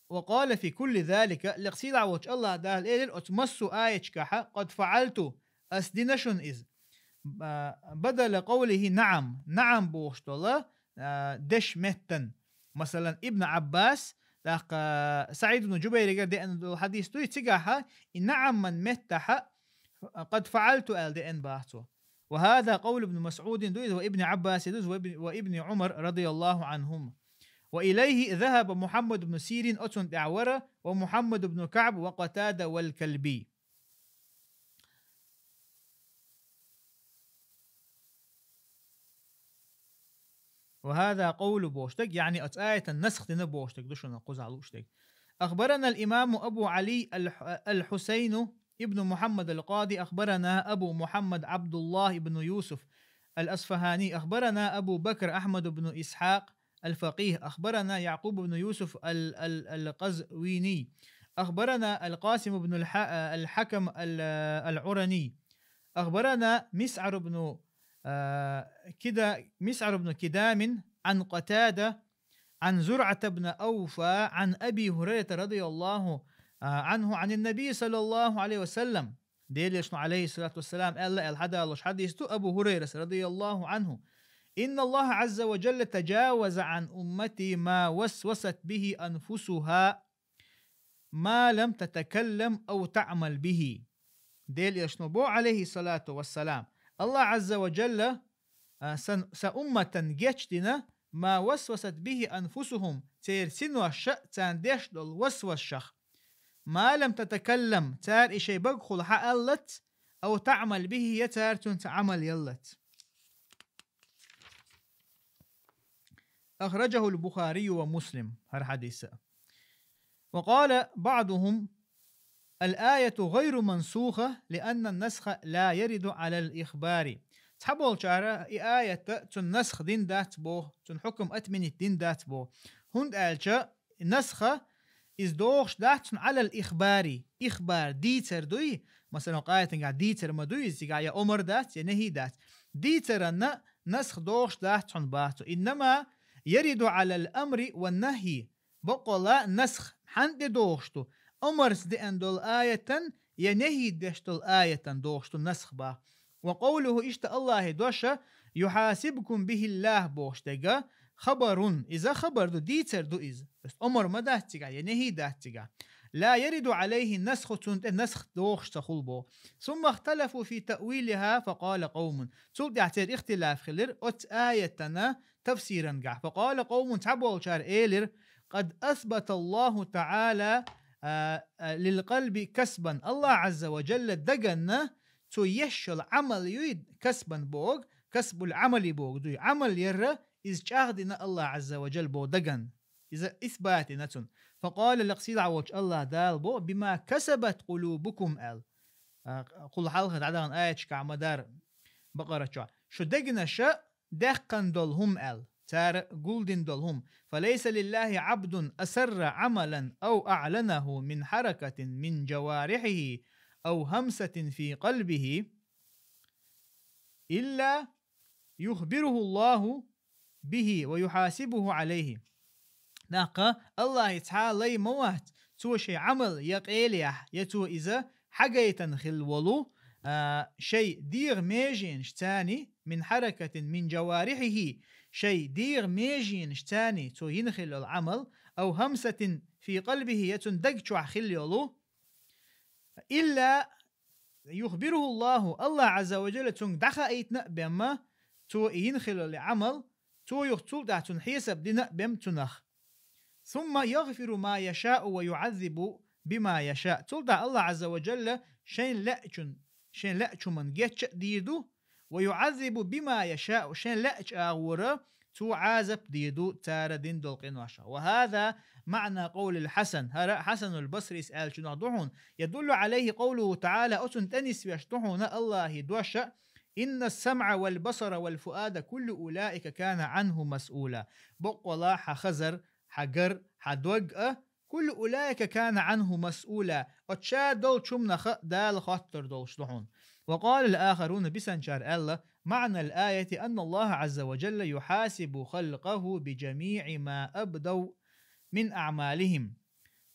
وقال في كل ذلك, лекха сийлахь волчу Аллах Дала элира оцу массо а аяташкахьа: قد فعلت, ас дина шуна иза. А, بدل قوله نعم, نعم бохуш долу, а, дешан меттан. Масалан, Ибн Ӏаббас, тӀаккха СаӀид ибн Джубайригара деана долу хьадис дуй, цигахьа и наӀаман меттахьа قد فعلت аьлла деана боху цо. وهذا قول ابن مسعود дуй иза, ва Ибн Ӏаббас дуй иза, ва Ибн, ва Ибн Ӏумар رضي الله عنهم. وإليه ذهب محمد بن سيرين, оцунна тӀехь вара, ومحمد بن كعب وقتادة والكلبي. وهذا قول бохуш дерг, яъни оцу аятан насх дина бохуш дерг ду шуна кхузахь лууш дерг. أخبرنا الإمام أبو علي الح-، الحسين ابن محمد القاضي، أخبرنا أبو محمد عبد الله بن يوسف الأصفهاني، أخبرنا أبو بكر أحمد بن إسحاق الفقيه، أخبرنا يعقوب بن يوسف ال-، ال-، القزويني، أخبرنا القاسم بن الح-، الحكم ال-، العرني، أخبرنا مسعر بن، آه، كدا-، مسعر بن كدام عن قتادة عن زرعة بن أوفى عن أبي هريرة رضي الله، آه، عنه عن النبي صلى الله عليه وسلم. Делан Элчано, عليه الصلاة والسلام, аьлла аьлла хьадалош хьадис ду Абу Хурайрас, رضي الله عنه: إن الله عز وجل تجاوز عن أمتي ما وسوست به أنفسها ما لم تتكلم أو تعمل به. Делан Элчано боху, عليه الصلاة والسلام: Аллах Ӏазза ва Джалла, а, сан, сан умматан гечдина, ما وسوست به أنفسهم, церан синоша царна деш долу васвасшах. ما لم تتكلم, цара и шайн багахула хьааллац, أو تعمل به, я цара цуьнца Ӏамал яллац. أخرجه البخاري ومسلم. هر حديث. وقال بعضهم: الآية غير منسوخة لأن النسخ لا يرد على الإخبار. Цхьаболчара и аят цун насх дин дац бо, цун хӀукм отменить дин дац бо. ХӀунда аьлча насха из дохуш дац цун على الإخبار. Ихбар дийцар дуй, масала, къаятангахь дийцар ма дуй, изигахь я омар дац, я нахӀи дац. Дийцаранна насх дохуш дац цун бацу. إنما يرد على الأمر والنهي. Баккъала насх хьан тӀе дохуш ду? Омарс деана долу аятан я нахӀи деш долу аятан дохуш ду насх бах. وقوله, иштта Аллахьи доша, يحاسبكم به الله бохуш дега, خبر, иза хабар ду, дийцар ду иза. То есть омар ма дац цигахь, я нахӀи дац цигахь. لا يرد عليه النسخ, цунна тӀе насх дохуш ца хуьлу бо. ثم اختلفوا في تأويلها فقال قوم. Цул тӀаьхьа церан ихтилаф хилира оцу аятана тафсирангахь. فقال قوم, цхьаболчара элира: قد أثبت الله تعالى, а, а, للقلب كسبا. Аллахь Ӏазза ва Джалла даганна цо еш йолу Ӏамал юй, كسبا боху, كسب العمل боху дуй. Ӏамал ярра иза чӀагӀдина Аллахь Ӏазза ва Джалла боху даганна. Иза исбат дина цунна. فقال لك, сийлахь волчу Аллахь Дала боху: بما كسبت قلوبكم аьлла. А, кхул хьалха дӀадахана аяташкахь ма-дарра, Бакъара чохь. Шу дегнаша даьккхина долу хӀума аьлла, цара гулдина долу хӀума. فليس لله عبد أسر عملا أو أعلنه من حركة من جوارحه أو همسة في قلبه إلا يخبره الله به ويحاسبه عليه. ТӀаккха Аллахье цхьа а лай ма вац, цо шайн Ӏамал я къелехь, я цо иза хьагайтан хилла волу, а, шайн дегӀан меженаш царна, من حركة من جوارحه, шайн дегӀан меженаш царна цо йина хилла йолу Ӏамал, أو همسة في قلبه, я цуьнан даг чохь хилла йолу, إلا يخبره الله, Аллахь Ӏазза ва Джалла цуьнга дӀахаийтина а бен ма, цо и йина хилла йолу Ӏамал, цо юха цул тӀаьхьа цунна хьесап дина а бен ма цунах. ثم يغفر ما يشاء ويعذب بما يشاء. Цул тӀаьхьа Аллахь Ӏазза ва Джалла шайн лаьачун, шайн лаьачу хӀуманна гечча а дийр ду, ويعذب بما يشاء, шайн лаьачу агӀора цо Ӏазап дийр ду цара дина долу къиношах. وهذا معنى قول الحسن, хӀара Хьасанул Басрис аьллачунах ду хьуна. يدل عليه قوله تعالى, оцунна тӀе нисвеш ду хьуна Аллахьи доша: إن السمع والبصر والفؤاد كل أولئك كان عنه مسؤولا. Баккъала хьан хазар, хьан гар, хьан дог а, كل أولئك كان عنه مسؤولا. Оцу ша долчу хӀуманах Дала хоттур долуш ду хьуна. وقال الآخرون, бисанчара аьлла: معنى الآية أن الله عز وجل يحاسب خلقه بجميع ما أبدوا من أعمالهم.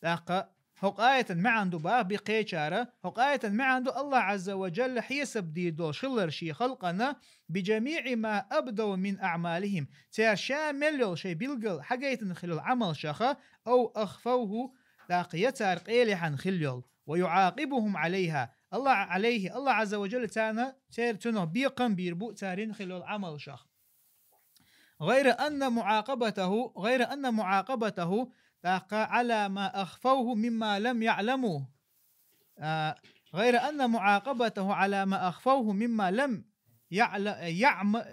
ТӀаккха хӀокху аятан маьӀна ду баха баккхийчара, хӀокху аятан маьӀна ду Аллахь Ӏазза ва Джалла хьесап дийр долуш хилар шен халкъана, بجميع ما أبدوا من أعمالهم, цара ша мел йолу шайн билггал хьагайтина хилла йолу Ӏамалшаха, أو أخفوه, тӀаккха я цара къелехьана хилла йолу, ويعاقبهم عليها, Аллахь, عليه, Аллахь Ӏазза ва Джалла царна, церан цунах бекхам бийр бу цара йина хилла йолу Ӏамалшах. غير أن معاقبته، غير أن معاقبته, тӀаккха, على ما أخفوه مما لم يعلموا. А, غير أن معاقبته على ما أخفوه مما لم يعل-، يعم-,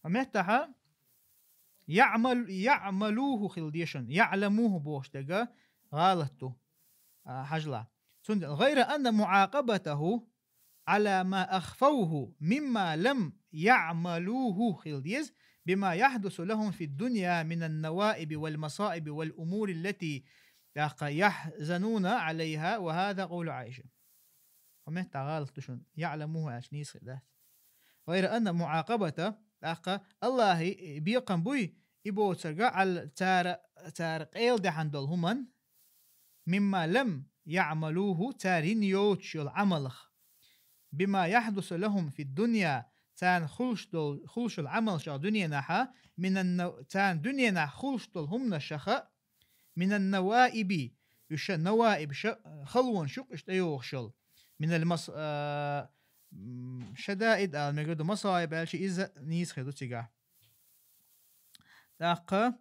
меттахьа, يعمل-, يعملوه хила дезаш, يعلموه бохуш дерг гӀалат ду. А, хьажал. Цундела, غير أن معاقبته على ما أخفوه مما لم يعملوه хила деза, بما يحدث لهم في الدنيا من النوائب والمصائب والأمور التي, тӀаккха, يحزنون عليها، وهذا قول عائشة. Хьо меттахь гӀалат ду шуна, يعلموه аьлча нийса хир дац. غير أن معاقبته, тӀаккха, Аллахьи бекхам буй и боцурга, على, цара, цара къел даьхьна долу хӀуман, مما لم يعملوه, цара йина йоцуш йолу Ӏамалах, بما يحدث لهم في الدنيا, царна хуьлуш долу, хуьлуш йолу Ӏамалшах дуьненахьа, من النو-, царна дуьненахь хуьлуш долу хӀуманашаха, من النوائب, уьш ша, наваиб ша, халонаш ю-кх уьш тӀейогӀуш йолу. من المص-, а, м, шадаид ала мегар ду, масаиб аьлча иза нийса хир ду цигахь. ТӀаккха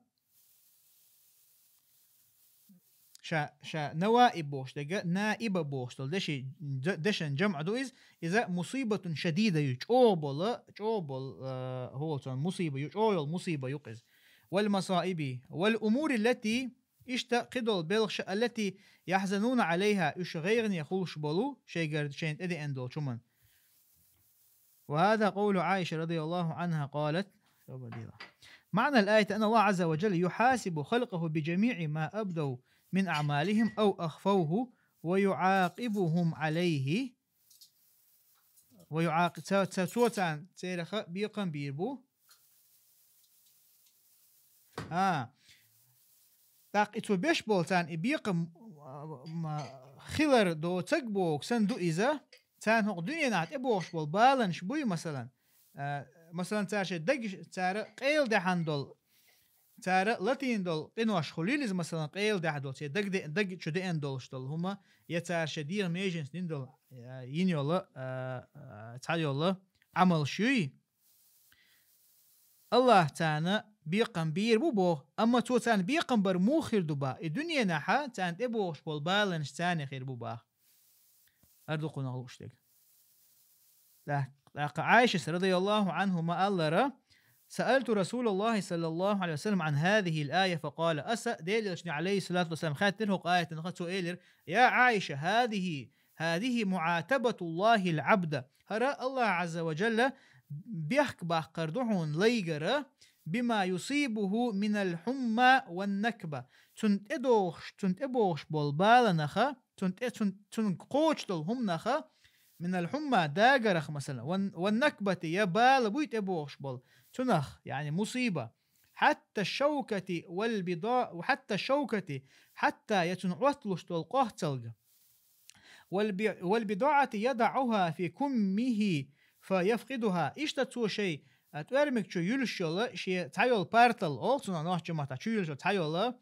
ша, ша наваиб бохуш дерг, наиба бохуш долу деши-, д-, дешан жамӀ ду иза, иза مصيبة شديدة ю, чӀогӀа бола, чӀогӀа бола, а, хӀола цунна мусиба ю, чӀогӀа йолу мусиба ю-кх иза. والمصائب والأمور التي, иштта кхыдола белхаш, التي يحزنون عليها, уьш гӀайгӀане хулаш болу шайгара шайна тӀедеана долчу хӀуманна. وهذا قول عائشة رضي الله عنها قالت: معنى الآية أن الله عز وجل يحاسب خلقه بجميع ما أبدوا من أعمالهم أو أخفوه ويعاقبهم عليه. ويعاق-, цо, цо, цо царна церах бекхам бийр бу. А. ТӀаккха и цо беш болу царна и бекхам, а, ма, хилар доцург боху санна ду иза, царна хӀокху дуьненахь тӀебогӀуш болу баланаш буй, масалан. А, масалан, цара шайн даг, цара къайладаьхьна долу, цара латийна долу къинош хуьлийла иза, масалан, къайладаьхьна долу, церан даг де-, даг чу деана долуш долу хӀума, я цара шайн дегӀан меженца дина долу, а, йина йолу, а, а, цхьа йолу Ӏамалш юй. Аллах царна бекхам бийр бу боху, амма цо царна бекхам бар муха хир ду баха, и дуьненахьа царна тӀебогӀуш болу баланаш царна хир бу баха. Ардукхунах лууш дерг. ТӀаккха Ӏайшас, радияллаху Ӏанху, ма-аллара: سألت رسول الله صلى الله عليه وسلم عن هذه الآية فقال, аса Делан Элчане, алейхиссалату вассалам, хаьттира хӀокху аятанах, цо элира: يا عائشة، هذه، هذه معاتبة الله العبد. ХӀара Аллах Ӏазза ва Джалла бехк баккхар ду хьуна лайгара, بما يصيبه من الحمى والنكبة. Цунна тӀедогӀуш, цунна тӀебогӀуш болу баланаха, цунна тӀе, цун-, цунна кхочуш долу хӀуманаха, من الحمى, дагарах, масалан, والن-, والنكبة, я бала буй тӀебогӀуш болу, цунах, яъни мусиба. حتى الشوكة والبضا-، حتى الشوكة, хьатта я цунна Ӏотталуш долу къохцалга. والب-، والبضاعة يضعها في كمه فيفقدها. Иштта цо шайн, а, тӀоьрмиг чу юьллуш йолу, шен цхьайолу партал, олу цунах нохчийн маттахь, чу юьллуш йолу цхьайолу,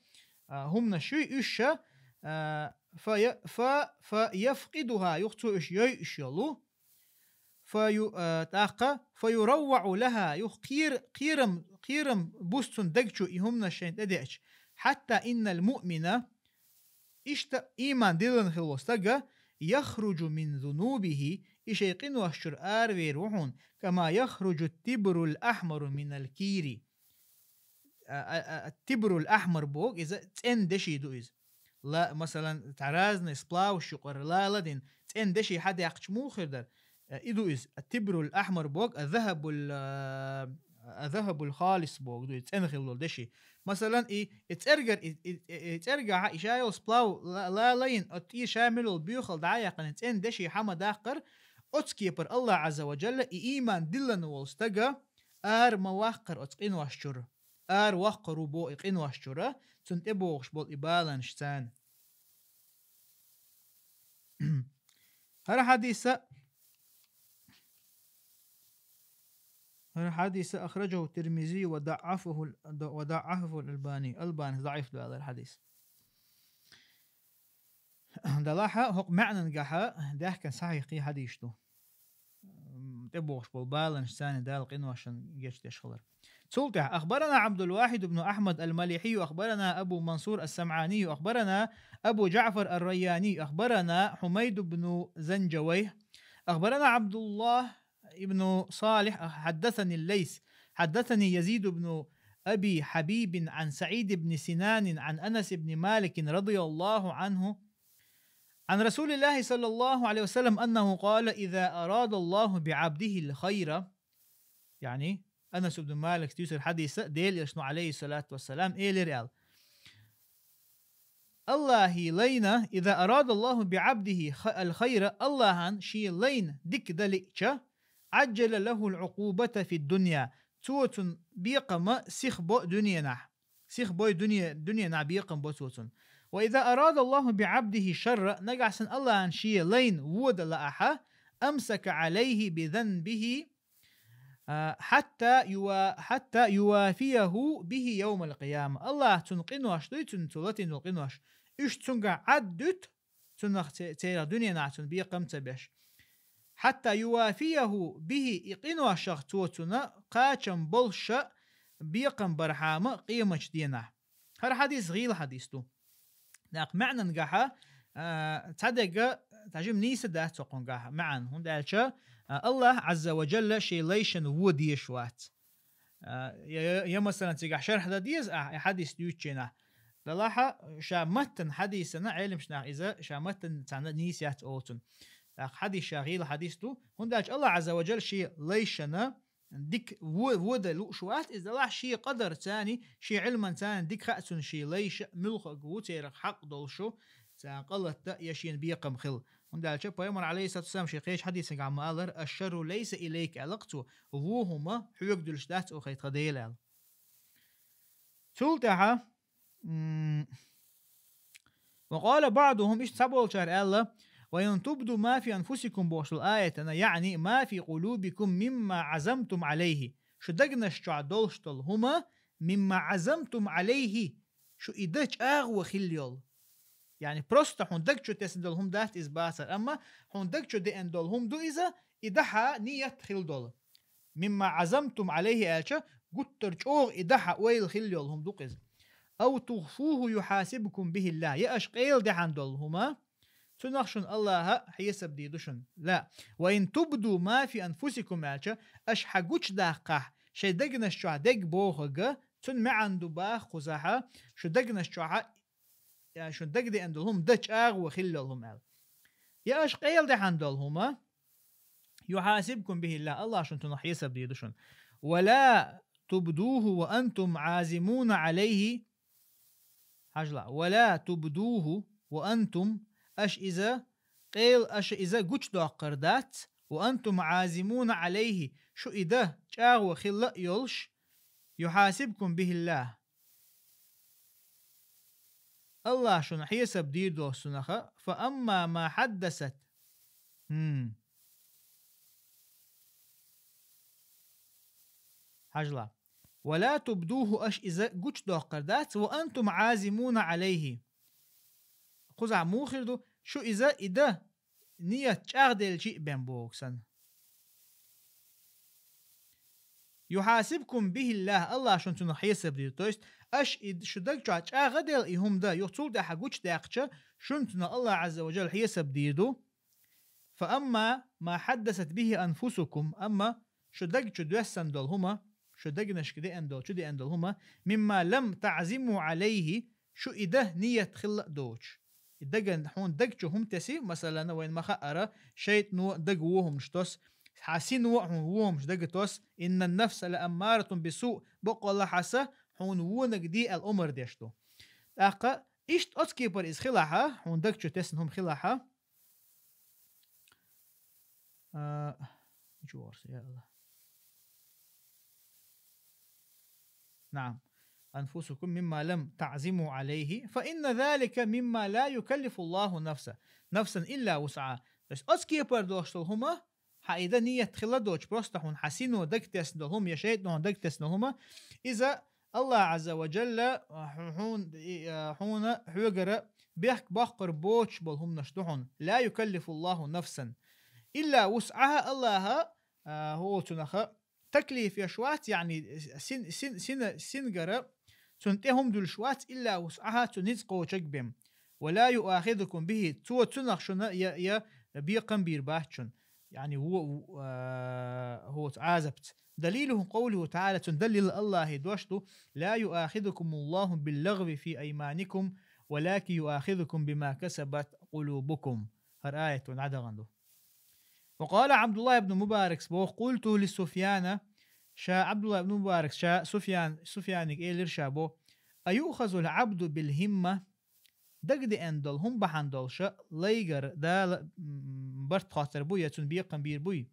а, хӀуманаш юй уьш ша, а, фа-, фа-, فيفقدها, юха цо уьш йойуш йолу. Фа ю-, а, тӀаккха, فيروع لها, юха кхера-, кхерам, кхерам бу цунна даг чу и хӀуманаш шайна тӀедеача. حتى إن المؤمن, иштта ийман диллина хилла волу стага, يخرج من ذنوبه, и шайн къинош чуьра аравер ву хьуна, كما يخرج التبر الأحمر من الكير. А, а, а, التبر الأحمر боху, иза цӀена деши ду иза. Ла, масалан, цхьа разный сплаваш юкъара лала дина, цӀена деши хьадаьккхича муха хир дара? Э, и ду иза, التبر الأحمر боху, الذهب ال-, а, الذهب الخالص боху ду иза, цӀена хилла долу деши. Масалан, и, и цӀергара, и, и, и, и цӀергахьа, и ша йолу сплав ла-, лала йина, оцу тӀера ша мел йолу боьхалла дӀа а яьккхина, цӀена деши хьа ма даккхара, оцу кепара Аллах Ӏазза ва Джалла и ийман диллина волу стага ара ма ваккхара оцу къинош чуьра. Ара ваккхар ву боху и къинош чуьра, цунна тӀебогӀуш болу и баланаш царна. ХӀара хьадиса, хӀара хьадиса أخرجه الترمذي وضعفه ال-, وضعفه الألباني. Албанис ضعيف ду аьлла хьадис. Далахьа, хӀокху маьӀнангахьа даьхкина сахьихь кхин хьадисаш ду. М, тӀебогӀуш болу баланаш царна Дала къиношан гечдеш хилар. Цул тӀаьхьа: أخبرنا عبد الواحد بن أحمد المليحي، أخبرنا أبو منصور السمعاني، أخبرنا أبو جعفر الرياني، أخبرنا حميد بن زنجويه، أخبرنا عبد الله بن صالح، حدثني الليث، حدثني يزيد بن أبي حبيب عن سعيد بن سنان عن أنس بن مالك رضي الله عنه عن رسول الله صلى الله عليه وسلم أنه قال: إذا أراد الله بعبده الخير, يعني, Анас ибн Малик дуьйцура хьадиса, Делан Элчано, алейхиссалату вассалам, элира аьлла: Аллахьи лайна, إذا أراد الله بعبده خ-, الخير, Аллахьан шен лайна дика дан лиъча, عجل له العقوبة في الدنيا, цо цунна бекхам сиха бо дуьненахь. Сиха бой дуьне-, дуьненахь бекхам бо цо цунна. وإذا أراد الله بعبده الشر, нагахь санна Аллахьан шен лайна вон дан лаахь, أمسك عليه بذنبه, а, حتى يوا-, حتى يوافيه به يوم القيامة. Аллахь цунна къинош дуй, цунна цо латийна долу къинош, уьш цуьнгахь Ӏад дуьту, цунах це-, церах дуьненахь цунна бекхам ца беш. حتى يوافيه به, и къиношах цо цунна кхачам болуш бекхам бархьама къематчу денахь. ХӀара хьадис гӀийла хьадис ду. ТӀаккха маьӀнангахьа, а, цхьадерг, цхьа жима нийса дац хӀокхунгахьа маьӀна, хӀунда аьлча, а, Аллахь Ӏазза ва Джалла шен лайшна вон дезаш вац. А, я, я, я, масалан, цигахь шархь дан деза ахь, и хьадис дуьйцучу хенахь. Делахь ша маттан хьадисана, Ӏеламчу наха иза ша маттан цхьаьна нийса яц олу цунна. ТӀаккха хьадис ша гӀийла хьадис ду, хӀунда аьлча Аллах Ӏазза ва Джалла шен лайшана дика во-, вода лууш вац иза, делахь шен къадарца, шен Ӏилманца дика хаьа цунна шен лайша муьлхарг ву церах хьакъ долуш, царна гӀалат дан я шена бекхам хила. ХӀунда аьлча Пайхамар, Ӏалайхиссалату вассалам, шен кхечу хьадисехь ма аллара: «Аш-шарру лайса илайка», аьлла-кх цо, вон хӀума хьоьга дуьллуш дац оха тхан Дела аьлла. Цул тӀаьхьа, м, «Ва къала баъдухум», иштта цхьаболчара аьлла: «Ва ин тубду ма фи анфусикум», бохуш долу аятана, яъни «ма фи къулубикум мимма Ӏазамтум Ӏалайхи», шу дагнаш чохь долуш долу хӀума, «мимма Ӏазамтум Ӏалайхи», шу и дан чӀагӀо хилла йолу. Яъни просто хьуна даг чу тесна долу хӀума дац иза бацара, амма хьуна даг чу деана долу хӀума ду иза, и дахьа ният хилла долу. «Мимма Ӏазамтум Ӏалайхи» аьлча, гуттар чӀогӀа и дахьа ойла хилла йолу хӀума ду-кх иза. «Ав тухфуху юхьасибкум бихиллах», я аша къайладаьхьна долу хӀума, цунах шуна Аллаха хьесап дийр ду шуна. Ла. «Ва ин тубду ма фи анфусикум» аьлча, аша хьан гучудаккхахь, шайн дагнаш чохь дерг бохург, цуьнан маьӀна ду баха кхузахь, шу дагнаш чохь, я шуна дагадеана долу хӀума дан чӀагӀо хилла йолу хӀума аьлла. Я аша къайладаьхьна долу хӀума, «юхьасибкум бихиллах», Аллах шуна цунах хьесап дийр ду шуна. «Ва ла тубдуху ва антум Ӏазимуна Ӏалайхи». Хьажал, «ва ла тубдуху ва антум», аша иза къел-, аша иза гучудоккхур дац, «ва антум Ӏазимуна Ӏалайхи», шу и дан чӀагӀо хилла а йолуш, «юхьасибкум бихиллах». Аллах шуна хьесап дийр долуш цунах, «фа амма ма хьаддасат». ХӀм. Хьажал. «Ва ла тубдуху», аша иза гучудоккхур дац, «ва антум Ӏазимуна Ӏалайхи». Кхузахь муха хир ду, шу иза и дан ният чӀагӀделчи а бен боху санна. «Юхьасибкум бихиллах», Аллах шуна цунах хьесап дийр ду. То есть, аша и шу даг чохь чӀагӀ а делла и хӀума дан, юха цул тӀаьхьа гучудаьккхича, шуна цунах Аллах Ӏазза ва Джалла хьесап дийр ду. «Фа амма ма хьаддасат бихи анфусукум», амма шу даг чу доьссина долу хӀума, шу дагнашка деана долу, чу деана долу хӀума, «мимма лам таъзиму Ӏалайхи», шу и дан ният хилла а доцуш. И даган, хьуна даг чу хӀума теси, масалана, вайна ма-хаъара, шайтано а дага вон хӀумнаш тосу, хьан сино а хьуна вон хӀумнаш дага тосу, «иннан нафса ла аммаратун бису», бакъалла хьан са хьуна вониг де аьлла омра деш ду. ТӀаккха иштта оцу кепара иза хилахь, хьуна даг чу тесна хӀума хилахь, А, ничего, я Аллах. نعم. أنفسكم مما لم تعزموا عليه، فإن ذلك مما لا يكلف الله نفسا، نفسا إلا وسعها. То есть, оцу кепара долуш долу хӀума, хьан и дан ният хилла доцуш, просто хьуна хьан сино дагатесна долу хӀума, я шайтано хьуна дагатесна долу хӀума, иза Аллах Азза ва Джалла, а, хьу-, хьуна, и, а, хьуна хьоьгара бехк боккхур боцуш болу хӀуманаш ду хьуна. لا يكلف الله نفسا إلا وسعها, Аллаха, а, хӀоцунаха таклиф еш вац, яъни син, син, сина, сингара цунна тӀе хӀума дуьллуш вац, إلا وسعها, цу ницкъ кхочург бен. ولا يؤاخذكم به, цо цунах шуна я, я бекхам бийр бац шуна. Яъни, во-, во-, а, хӀоца Ӏазапца. دليله قوله تعالى, цуьнан далил Аллахьан дош ду: لا يؤاخذكم الله باللغو في أيمانكم ولكن يؤاخذكم بما كسبت قلوبكم. ХӀара аят вайна дӀадахана ду. وقال عبد الله بن مبارك, боху: قلت لسفيان, ша Ӏабдуллах ибн Мубарак, ша Суфьян, Суфьянига элира ша бо: أيؤخذ العبد بالهمة؟ Дагадеана долу хӀума бахьана долуша лайгара Дала, м, барт хоттур буй, я цунна бекхам бийр буй?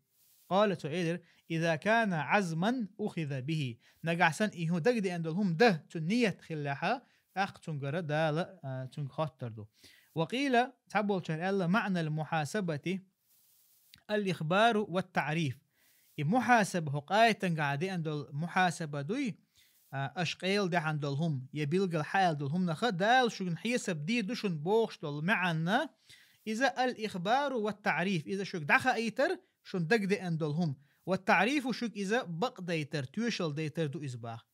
قال, цо элира: إذا كان عزما أخذ به. Нагахь санна и хӀу-, дагадеана долу хӀума дан цуьнан ният хиллехьа, тӀаккха цуьнгара Дала, а, цуьнга хоттур ду. وقيل, цхьаболчара аьлла: معنى المحاسبة الإخبار والتعريف. И мухьасаба, хӀокху аятангахь деана долу мухьасаба дуй, а, аша къайладаьхьна долу хӀума, я билггал хьааьлла долу хӀуманах Дала шуьган хьесап дийр ду шуна бохуш долу маьӀна, иза الإخبار والتعريف, иза шуьга дӀахаийтар, шуна дагадеана долу хӀума, والتعريف, шуьга иза бакъдайтар, тоьшалла дайтар ду иза боху.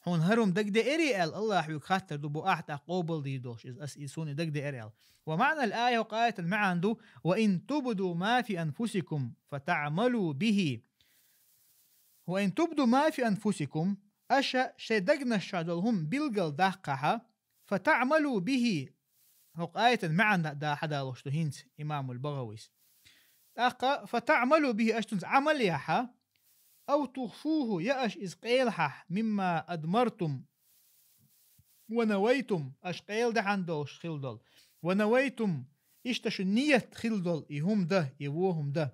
Хьуна хӀара хӀума дагадеарий аьлла, Аллахь хьоьга хаттар ду боху, ахь тӀаккха къобал дийр долуш иза, ас иза суна дагадеара аьлла. ومعنى الآية, хӀокху аятан маьӀна ду: وإن تبدوا ما في أنفسكم فتعملوا به. «وإن تبدوا ما في أنفسكم», аша шайн дегнаш чу долу хӀума билггал даккхахьа, «فتعملوا به», хӀокху аятан маьӀна да хьадалуш ду хӀинца имамул БагӀавис. ТӀаккха «فتعملوا به», аша цунца Ӏамал яхьа, «أو تخفوه», я аша иза къелахьа, «مما أضمرتم ونويتم», аша къел дахьана долуш хила долу, «ونويتم», иштта шун ният хила долу и хӀума дан, и вон хӀума дан,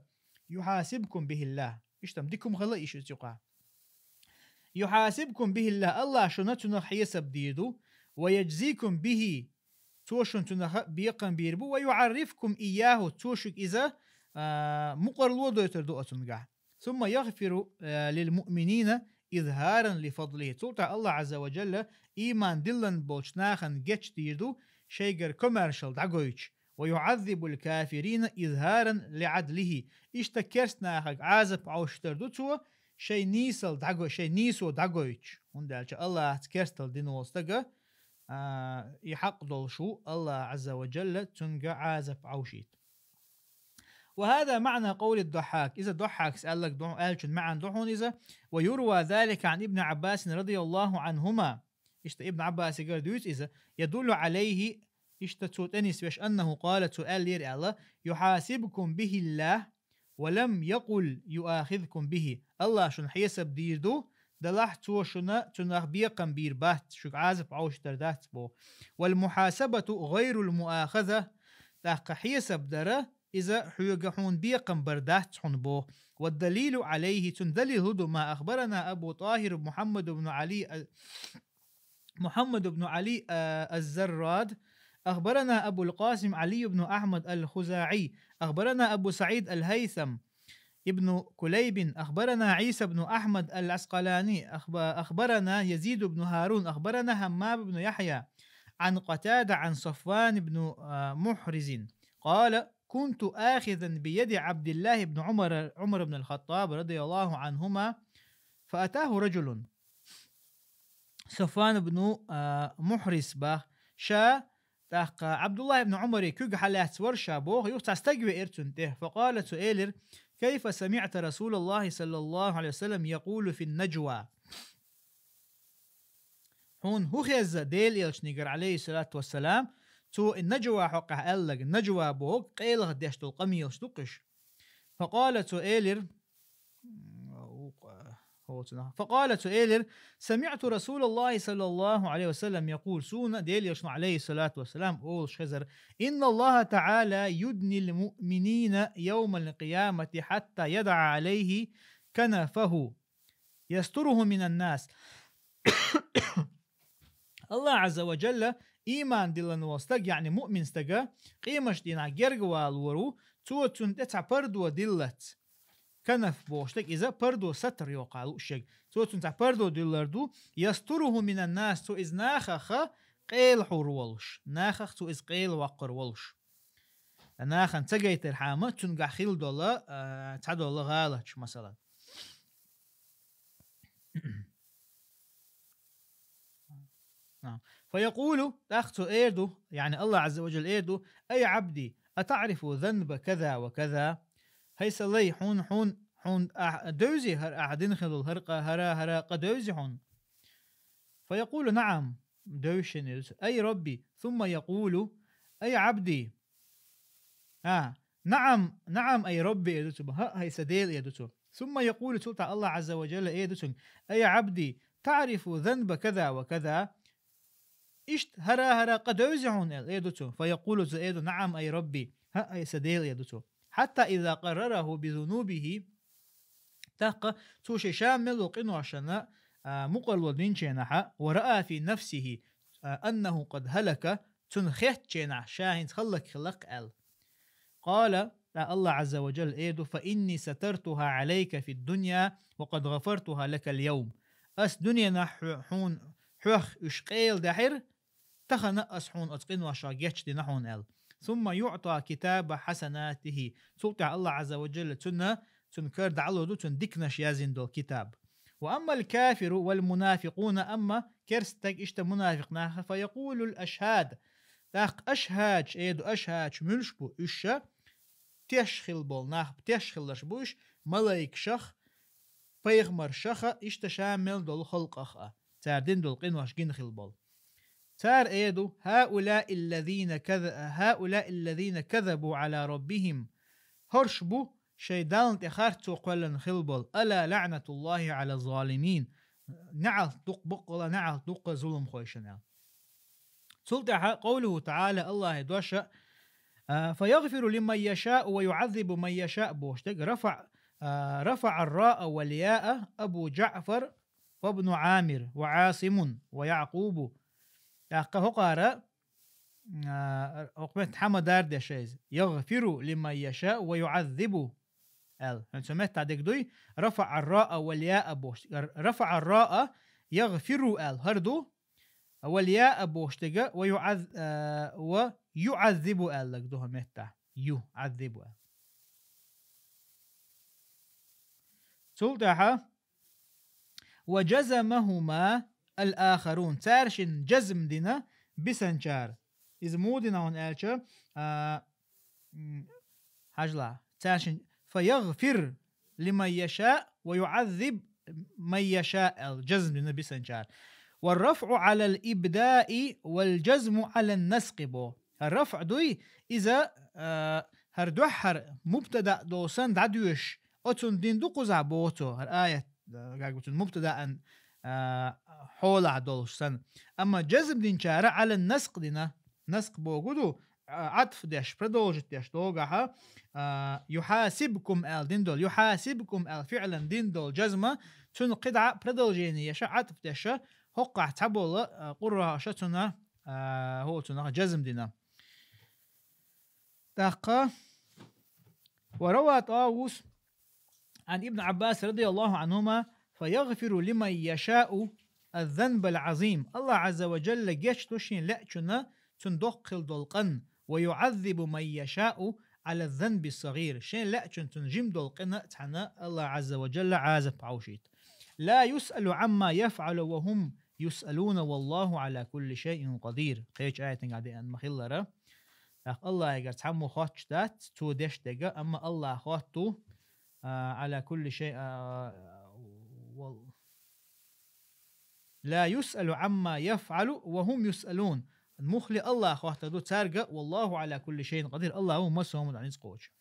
«يحاسبكم به الله». Иштта дика хӀума хила и шуьца юкъахь. «يحاسبكم به الله», Аллах шуна цунах хьесап дийр ду, «ويجزيكم به», цо шуна цунах бекхам бийр бу, «ويعرفكم إياه», цо шуьга иза, а, мукъарло дойтур ду оцунгахь. «ثم يغفر, а, للمؤمنين إظهارا لفضله». Цул тӀаьхьа Аллах Азза ва Джалла ийман диллина болчу нахана гечдийр ду, шайгара комаьршалла дӀагойтуш. «ويعذب الكافرين إظهارا لعدله». Иштта керст нахага Ӏазап Ӏовшуьйтур ду цо, шайн нийсалла дӀаго-, шайн нийсо дӀагойтуш. ХӀунда аьлча Аллахьца керсталла дина волу стага, а, и хьакъ долуш ву, Аллах Азза ва Джалла цуьнга Ӏазап Ӏовшийта. «وهذا معنى قول الضحاك». Иза Дохьакс аьлларг ду-, аьллачун маьӀна ду хьуна иза. «ويروى ذلك عن ابن عباس رضي الله عنهما». Иштта Ибн Ӏаббасигара дуьйцу иза, «يدل عليه», иштта цо тӀенисвеш, «أنه قال», цо аьллера аьлла, «يحاسبكم به الله ولم يقل يؤاخذكم به». Аллах шуна хьесап дийр ду, делахь цо шуна цунах бекхам бийр бац, шуьга Ӏазап Ӏовшуьйтур дац боху. «والمحاسبة غير المؤاخذة». ТӀаккха хьесап дар, иза хьоьга хьуна бекхам бар дац хьуна боху. «والدليل عليه», цуьнан далил хӀун ду, «ما أخبرنا أبو طاهر محمد بن علي ال-, محمد بن علي, а, الزراد، أخبرنا أبو القاسم علي بن أحمد الخزاعي، أخبرنا أبو سعيد الهيثم ابن كليب، أخبرنا عيسى بن أحمد العسقلاني، أخب-، أخبرنا يزيد بن هارون، أخبرنا همام بن يحيى، عن قتادة، عن صفوان بن، آه، محرز، قال: كنت آخذا بيد عبد الله بن عمر، عمر بن الخطاب رضي الله عنهما، فأتاه رجل». Сафван ибн, а, Мухрис бах. Ша, тӀаккха Абдуллах ибн Умари куьг хьалаьцна вара ша боху, юха цхьа стаг веара цунна тӀе. فقال, цо элира: كيف سمعت رسول الله صلى الله عليه وسلم يقول في النجوى؟ Хьуна хӀун хезна Делан элчанегара, алейхиссалату вассалам, цо и нажва хьокъехь аьлларг, нажва боху къайлаха деш долу къамелаш ду-кх уьш. فقال, цо элира, فقال, цо элира: سمعت رسول الله صلى الله عليه وسلم يقول, суна Делан элчано, алейхиссалату вассалам, олуш хезара: إن الله تعالى يدني المؤمنين يوم القيامة حتى يضع عليه كنفه يستره من الناس. Аллах Азза ва Джалла, ийман диллина волу стаг, яъни муъмин стага, къематдийнахь гергавалор ву, цо цунна тӀе цхьа пардо диллалц. Канаф бохуш дерг иза пардо, сатр йоккха луъушъерг. Цо цунна цхьа пардо диллар ду, يستره من الناس, цо иза нахаха къелахьур волуш, нахах цо иза къелаваккхар волуш. Нахана ца гайтархьама, цуьнгахь хила долу, а, цхьадолу гӀалаташ, масалан. А. فيقول, тӀаккха цо эр ду, яъни Аллах Азза ва Джалла эр ду: أي عبدي، أتعرف ذنب كذا وكذا؟ ХӀай сан лай, хьуна, хьуна, хьуна ахь девзи хӀара ахь дина хилла хӀара къа, хӀара, хӀара къа девзи хьуна? فيقول: نعم, девзаш ду цо. أي ربي. ثم يقول: أي عبدي. А, نعم، نعم أي ربي, эр ду цо. ХӀаъ, хӀай сан Дела, эр ду цо. ثم يقول, цул тӀаьхьа Аллах Азза ва Джалла эр ду цуьнга: أي عبدي، تعرف ذنب كذا وكذا؟ Иштта хӀара-хӀара къа девзи хьуна аьлла, эр ду цо. فيقول, цо эр ду: نعم أي ربي. ХӀаъ, хӀай сан Дела, эр ду цо. حتى إذا قرره بذنوبه, тӀаккха цо шен ша мел долу къиношна, а, мукъарло динчу хенахь, ورأى في نفسه, а, أنه قد هلك, цунна хетта ченахь ша хӀинца хӀаллакьхилла-кх аьлла. قال, тӀаккха Аллах Азза ва Джалла эр ду: فإني سترتها عليك في الدنيا وقد غفرتها لك اليوم. Ас дуьненахь хьо-, хьуна, хьох уьш къела даьхьира, тахана ас хьуна оцу къиношах гечдина хьуна аьлла. ثم يعطى كتاب حسناته. Цул тӀаьхьа Аллах Азза ва Джалла цунна, цунна кара дӀалур ду цунна диканаш яздина долу китаб. وأما الكافر والمنافقون, амма керста стаг, иштта мунафикъ нах, فيقول الأشهاد. ТӀаккха ашхӀадаш эр ду, ашхӀадаш муьлш бу? Уьш ша теш хилла болу нах, теш хилларш бу уьш, малайкашах, пайхамаршаха, иштта ша мел долу халкъаха, цара дина долу къинош гина хила болу. Цара эр ду: «هؤلاء الذين كذ-، هؤلاء الذين كذبوا على ربهم». ХӀорш бу шайн Далла тӀе харцо кхоьллина хила болу. «ألا لعنة الله على الظالمين». НеӀалт дукха, баккъала неӀалт дукха зуламхойшна. Цул тӀаьхьа قوله تعالى, Аллахьа дош а, а, «فيغفر لمن يشاء ويعذب من يشاء» бохуш дерг, рафаъ, а, «رفع الراء والياء أبو جعفر وابن عامر وعاصم ويعقوب». ТӀаккха хӀокхара, а, хӀокху метта хьан ма-дарра деш иза? «يغفر لمن يشاء ويعذب» аьлла. ХӀинца метта дерг дуй, «رفع الراء والياء» бохуш. «رفع الراء», «يغفر» аьлла, хӀара ду, «والياء» бохуш дерг, «ويعذ-», а, «ويعذب» аьлларг ду хӀокху метта. «يعذب» аьлла. Цул тӀаьхьа «وجزمهما الآخرون». Цара шин жазм дина бисанчара. Иза муха дина хьуна аьлча, а, м, хьажал, цара шин «فيغفر لمن يشاء ويعذب من يشاء» аьлла, жазм дина бисанчара. «والرفع على الإبداء والجزم على النسق» бо. ХӀара рафӀ дуй, иза, а, хӀара дуьххьара мубтада долу санна дӀадоьшуш, оцунна дина ду кхузахь боху цо, хӀара аят, а, как бы цуьнан мубтадаан, а, хьолахь долуш санна. Амма жазм динчара Ӏала наск дина, наск боху ду, а, Ӏатф деш, продолжить деш догахьа, а, «юхьасибкум» аьлла дина долу, «юхьасибкум» аьлла фиълан дина долу жазма, цуьнан кхидӀа продолжение еша, Ӏатф деша, хӀоккхахь цхьаболу, а, къурраша цунна, а, хӀо цунах жазм дина. ТӀаккха: «وروى طاووس عن ابن عباس رضي الله عنهما: فيغفر لمن يشاء الذنب العظيم». Аллах Азза ва Джалла гечдо шен лаьачунна цунна доккха хила долу къан, «ويعذب من يشاء على الذنب الصغير». Шен лаьачунна цунна жима долу къина цхьаьна Аллах Азза ва Джалла Ӏазап хьовшийта. «لا يسأل عما يفعل وهم يسألون والله على كل شيء قدير». Кхечу аятан гӀа деана ма-хиллара. ТӀаккха Аллахьигара цхьаммо хоттуш дац, цо деш дерг, амма Аллах хотту, а, «على كل شيء», а, вал-, «لا يسأل عما يفعل وهم يسألون». Мухли Аллах хоттур ду цаьрга, «والله على كل شيء قدير», Аллах ву массо хӀуманна ницкъ кхочуш.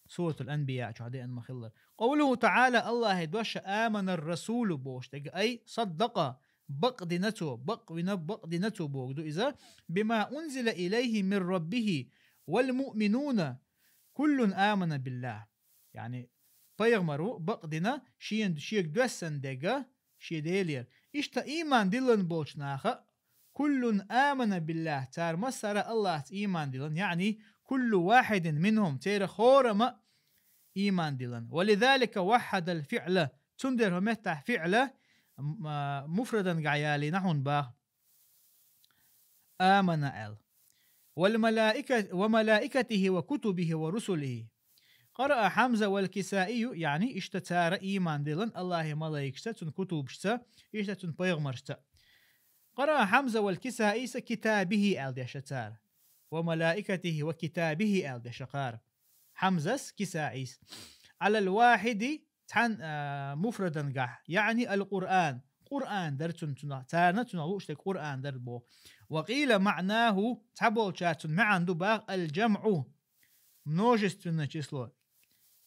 Суратул Анбия чохь деана ма-хиллара. قوله تعالى, Аллахьа дош: «آمن الرسول» бохуш дерг, ай, «صدق», бакъ дина цо, бакъ вина, бакъ дина цо боху ду иза, «بما أنزل إليه من ربه والمؤمنون كل آمن بالله». Яъни, пайхамар ву бакъ дина, шен, шега доьссина дерг, шен Делера. Иштта ийман диллина болчу наха, «كل آمن بالله», цара массара Аллахьца ийман диллина, яъни, «كل واحد منهم», церан хӀорамма ийман диллина. «ولذلك وحد الفعل», цундела хӀу меттахь фиъла, м-, а, муфрадан гӀа ялийна хьуна баха. «آمن» аьлла. «والملائكة، وملائكته وكتبه ورسله». «قرأ حمزة والكسائي», яъни, иштта цара ийман диллина Аллахьа малайкашца, цуьнан кутубашца, иштта цуьнан пайхамаршца. «قرأ حمزة والكسائي» са «كتابه» аьлла деша цара. «وملائكته وكتابه» аьлла деша кхара. Хьамзас, Кисаис. «على الواحد», цхьан, а, муфрадан гахь, яъни «القرآن». Къуръан дар цунна, цунах, царна цунах лууш дерг Къуръан дар бо. «وقيل معناه», цхьаболчара цунна маьӀна ду баха «الجمع», множественное число.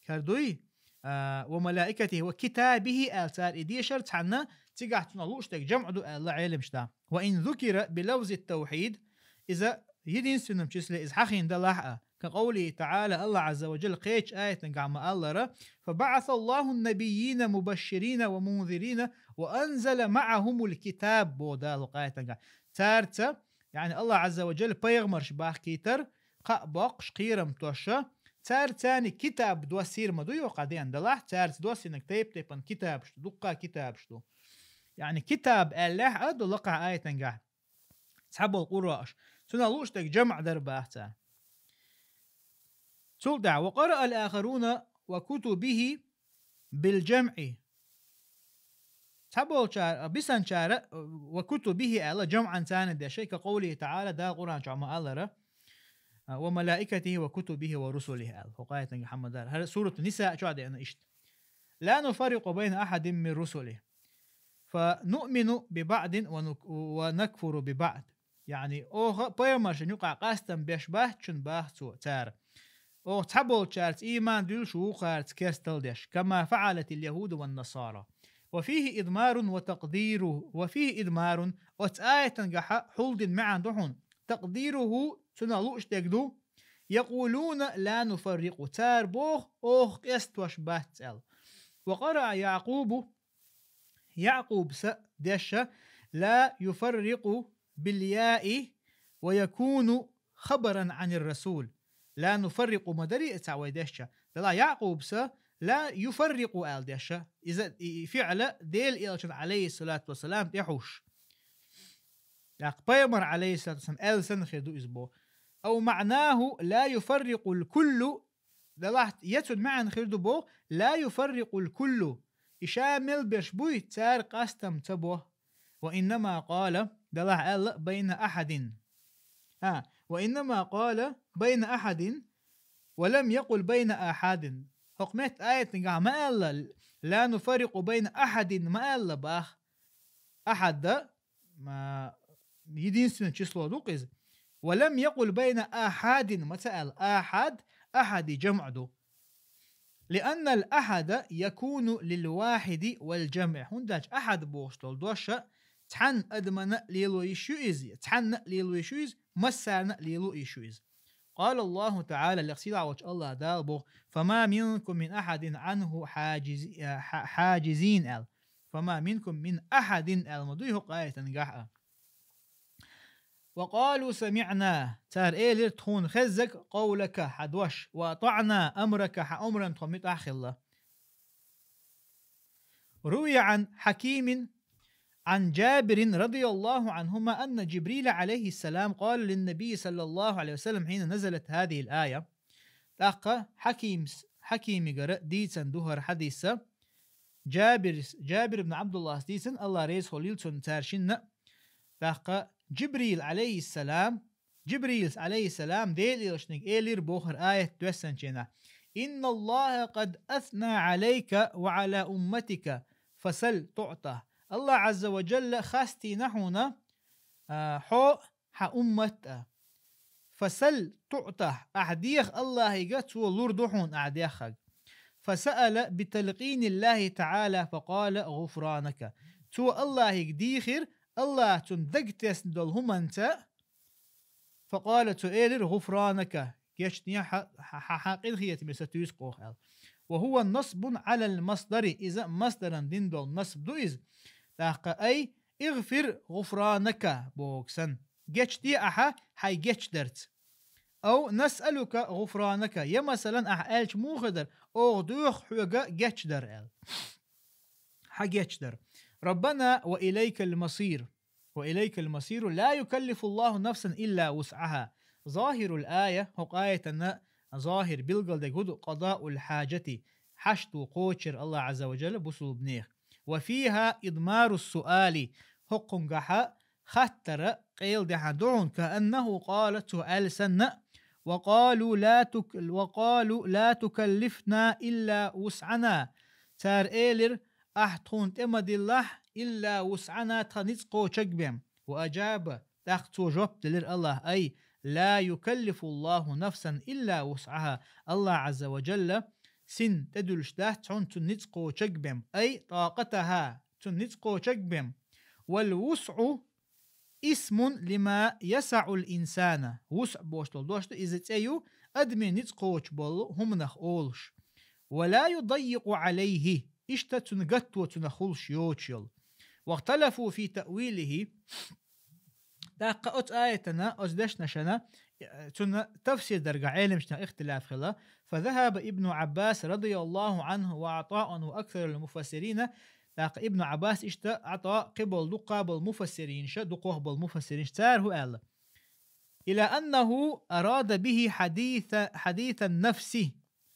Кар дуй? А, «وملائكته وكتابه» аьлла цара и дешар цхьанна, цигахь цунах лууш дерг жамъ ду аьлла Ӏеламаш да. «وإن ذكر بلفظ التوحيد», иза единственном числе иза хьахийна далахь а, «كقوله تعالى», Аллах Азза ва Джалла кхечу аятан гахь ма-аллара: «فبعث الله النبيين مبشرين ومنذرين وأنزل معهم الكتاب», бо Дала кху аятан гахь. Царца, яъни Аллах Азза ва Джалла пайхамарш бахкийтар, кхаъ боккхуш, кхерам тоша, цара царна китаб доссийра ма ду йо кху деана далахь, царца доссийнарг тайп-тайпана китабаш ду, дуккха китабаш ду. Яъни китаб аьллехь а ду лакхахь аятан гахь. Цхьаболу къуррааш. Цунах лууш дерг жамъ дар баха цара. Цул тӀаьхьа: «وقرأ الآخرون وكتبه بالجمع». Цхьаболчара, бисанчара, «وكتبه» аьлла, жамъан царна дешай, «كقوله تعالى», Дала Къуръан чохь ма-аллара, «وملائكته وكتبه ورسله» аьлла. ХӀокху аятан гахь ма-дарра. ХӀара Сурату Ниса чохь деана иштта. لا نفرق بين أحد من رسله فنؤمن ببعض ونك-، ونكفر ببعض. يعني, оха пайхамаршна юкъахь къастам беш бац шуна, бах цо, цара. Оха цхьаболчаьрца ийман дуьллуш, вукхарца керстал деш, كما فعلت اليهود والنصارى. وفيه إضمار وتقديره، وفيه إضمار, оцу аятангахьа хьулдина маьӀна ду хьуна, تقديره, цунах лууш дерг ду, يقولون لا نفرق, цара боху, оха къестош бац аьлла. وقرأ يعقوب, Якъуб са дешша, لا يفرق بالياء ويكون خبرا عن الرسول. لا نفرق ма дарий цхьа вай дешча. Делахь Якъуб са لا يفرق аьлла дешша. Иза и, и фиӀла Делан элчан, عليه الصلاة والسلام, тӀехьуш. ТӀаккха пайхамар, عليه الصلاة والسلام, аьлла санна хир ду иза боху. أو معناه لا يفرق الكل, делахь я цуьнан маьӀна хир ду боху, لا يفرق الكل. И ша мел берш буй, цара къастам ца бо. وإنما قال, делахь аьлла, بين أحد. А, وإنما قال بين أحد ولم يقل بين آحاد. ХӀокху метта аятангахь ма аьлла, لا نفرق بين أحد ма аьлла, бах. Ахьад, ма, единственное число ду-кх иза. ولم يقل بين آحاد ма ца аьлла. Ахьад, ахьади жамӀ ду. لأن الأحد يكون للواحد والجمع. ХӀунда аьлча ахьад бохуш долу дош а цхьанна адамана а лело йиш ю иза, цхьанна а лело йиш ю иза, массарна а лело йиш ю иза. قال الله تعالى, лекха сийлахь волчу АллахӀ Дала боху: فما منكم من أحد عنه حاجز-, ح-, حاجزين аьлла. فما منكم من أحد аьлла ма дуй хӀокху аятангахь а. وقالوا سمعنا, цара элира: «Тхуна хезнарг قولك, хьан дош, وأطعنا أمرك, хьан омранна тхо муьтӀахь хилла». روي عن حكيم عن جابر رضي الله عنهما أن جبريل عليه السلام قال للنبي صلى الله عليه وسلم حين نزلت هذه الآية. ТӀаккха Хьакимс-, Хьакимигара дийцина ду хӀара хьадис а, Джабирс-, Джабир ибн Абдуллас дийцина, АллахӀ реза хуьлийла цунна, цара шинна а. ТӀаккха Джибрил, алейхиссалам, Джибрилс, алейхиссалам, Делан элчанга элира боху хӀара аят доьссинчу хенахь: «إن الله قد أثنى عليك وعلى أمتك فسل تعطه». АллахӀ Азза ва Джалла хастийна хьуна, а, хьо, хьан уммат а. «فسل تعطه», ахьа деха АллахӀига, цо лур ду хьуна ахьа деххарг. «فسأل بتلقين الله تعالى فقال غفرانك». Цо АллахӀига дийхира, АллахӀа цунна дагтесна долу хӀуманца, «فقال», цо элира: «غفرانك», гечдехьа, хьан, хьан, хьан къинхетаме сатуьйсу-кх оха аьлла. «وهو نصب على المصدر», иза масдаран дина долу насб ду иза. ТӀаккха: «أي اغفر غفرانك», боху санна. Гечде ахьа хьайн гечдарца. «أو نسألك غفرانك», я, масалан, ахьа аьлча муха хир дара: «Оха доьху хьоьга гечдар», аьлла. Хьан гечдар. «ربنا وإليك المصير». «وإليك المصير». «لا يكلف الله نفسا إلا وسعها». Захирул ая, хӀокху аятана захир, билгалдерг хӀун ду: «قضاء الحاجة», хьашто кхочур АллахӀ Азза ва Джалла бусулбанех. «وفيها إضمار السؤال», хӀокхунгахьа хаттара къайладаьхьна ду хьуна, «كأنه قال», цо аьлла санна: «وقالوا لا تك-، وقالوا لا تكلفنا إلا وسعنا». Цара элира: «Ахь тхуна тӀе ма диллахь, إلا وسعنا», тхан ницкъ кхочург бен. «وأجاب», тӀаккха цо жоп делира АллахӀа: «أي لا يكلف الله نفسا إلا وسعها». АллахӀ Азза ва Джалла син тӀедуьллуш дац хьуна цунна ницкъ кхочург бен. «أي طاقتها», цунна ницкъ кхочург бен. «والوسع اسم لما يسع الإنسان». «ВусӀ» бохуш долу дош ду, иза цӀе ю, адамийн ницкъ кхочуш болу хӀуманах олуш. «ولا يضيق عليه», иштта цунна гатто цунах хуьлуш йоцуш йолу. «واختلفوا في تأويله». ТӀаккха оцу аятана, оцу дешнашана, цунна тафсир дарга Ӏеламчунах ихтилаф хилла. «فذهب ابن عباس رضي الله عنه وعطاء وأكثر المفسرين». ТӀаккха Ибн Ӏаббас, иштта ГӀатаъ, кхин болу дуккха болу муфассиринша, дукхох болу муфассиринша, цара хӀун аьлла? «إلى أنه أراد به حديث، حديث النفس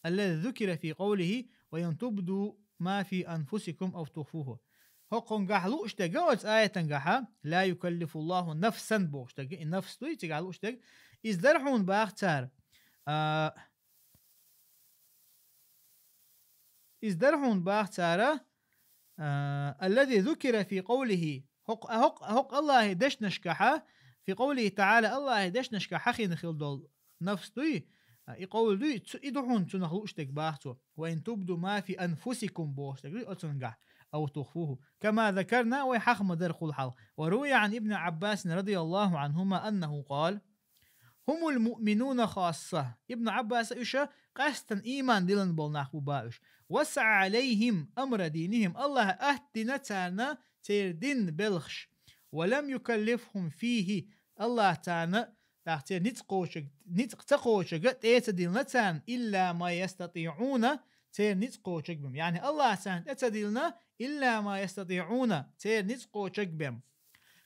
الذي ذكر في قوله: وإن تبدوا ما في أنفسكم أو تخفوه». ХӀокхунгахь лууш дерг оцу аятангахьа: «لا يكلف الله نفسا» бохуш дерг, и нафс дуй, цигахь лууш дерг. Иза дара хьуна, баха цара. А, Из дар хьуна бах цара, а, الذي ذكر في قوله. ХӀокху, хӀокху, хӀокху Аллахьи дешнашкахьа, في قوله تعالى, Аллахьи дешнашкахьа хьахийна хила долу нафс дуй, а, и къовл дуй, цу, и ду хьуна цунах лууш дерг бах цо. وإن تبدوا ما في أنفسكم бохуш дерг дуй, оцунгахь, أو تخفوه كما ذكرنا, вай хьаха ма дара кхул хьалха. وروي عن ابن عباس رضي الله عنهما أنه قال: هم المؤمنون خاصة. Ибн Ӏаббаса уьш къаьстина ийман диллина болу нах бу бах уьш. وسع عليهم أمر دينهم. Аллахьа атта дина царна церан динан белхаш. ولم يكلفهم فيه. Аллахьа царна, тӀаккха церан ницкъ кхочург, ницкъ ца кхочург тӀе ца диллина царна, إلا ما يستطيعون, церан ницкъ кхочург бен. Яъни Аллахьа царна тӀе ца диллина, إلا ما يستطيعون, церан ницкъ кхочург бен.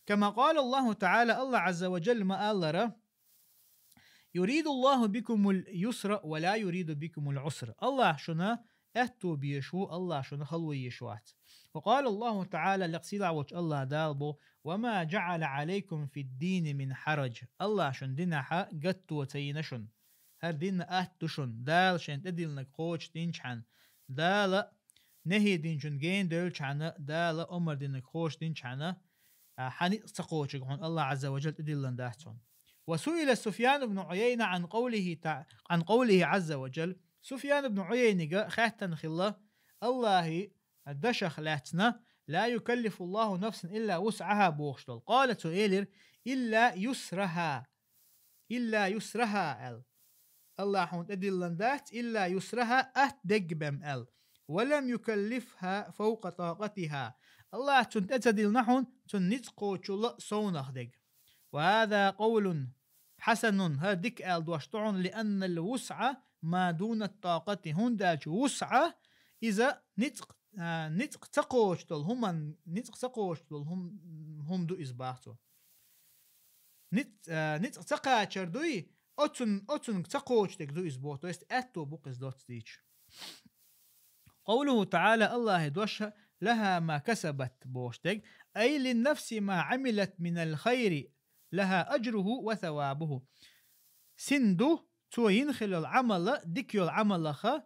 كما قال الله تعالى, Аллахь Ӏазза ва Джалла ма-аллара: يريد الله بكم اليسر ولا يريد بكم العسر. Аллахь шуна аьтто безаш ву, Аллахь шуна хало езаш вац. وقال الله تعالى, лекха сийлахь волчу Аллахь Дала боху: وما جعل عليكم في الدين من حرج. Аллахь шуна динехь гатто ца йина шуна. ХӀара дин атта ду шуна, Дала шайна тӀедиллинарг кхочушдинчхьана, Дала нахьи динчун гена девлчхьана, Дала омра динарг кхочушдинчхьана, а, хьан ницкъ ца кхочург хьуна Аллахь Ӏазза ва Джалла тӀедиллина дац хьуна. وسئل سفيان بن عيينة عن قوله تع-, عن قوله عز وجل. Суфьян ибн Ӏуяйнига хаьттина хилла Аллахьи дашах лаьцна: لا يكلف الله نفسا إلا وسعها бохуш долу. قال, цо элира: إلا يسرها. إلا يسرها аьлла. Аллахь хьуна тӀедиллина дац, إلا يسرها, атта дерг бен аьлла. ولم يكلفها فوق طاقتها. Аллахь цунна тӀе ца диллина хьуна, цунна ницкъ кхочула совнах дерг. وهذا قول حسن, хӀара дика аьлла дош ду хьуна, لأن الوسع ما دون الطاقة, хӀунда аьлча вусӀа, иза ницкъ, а, ницкъ ца кхочуш долу хӀуман, ницкъ ца кхочуш долу хӀум-, хӀума ду иза бах цо. Ниц-, а, ницкъ ца кхачар дуй, оцун-, оцунга ца кхочуш дерг ду иза боху, то есть аьтто бу-кх иза доцца дийча. قوله تعالى, Аллахьи дош: لها ما كسبت бохуш дерг, أي للنفس ما عملت من الخير لها أجره وثوابه. Син ду, цо йина хилла йолу Ӏамала, дика йолу Ӏамалаха,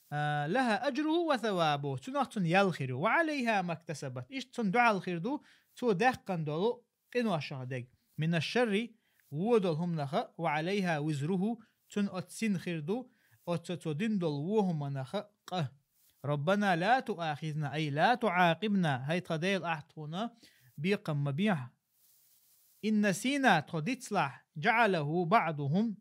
а, لها أجره وثوابه, цунах цунна ял хир ю. وعليها ما اكتسبت, иштта цунна дуьхьал хир ду, цо даьккхина долу къиношах дерг. من الشر, вон долу хӀуманаха, وعليها وزره, цунна оцу син хир ду, оцу цо дина долу вон хӀуманаха къа. ربنا لا تؤاخذنا, أي لا تعاقبنا, хӀай тхан Дела, ахь тхуна бекхам ма бехьа. إن نسينا, тхо дицлахь, جعله بعضهم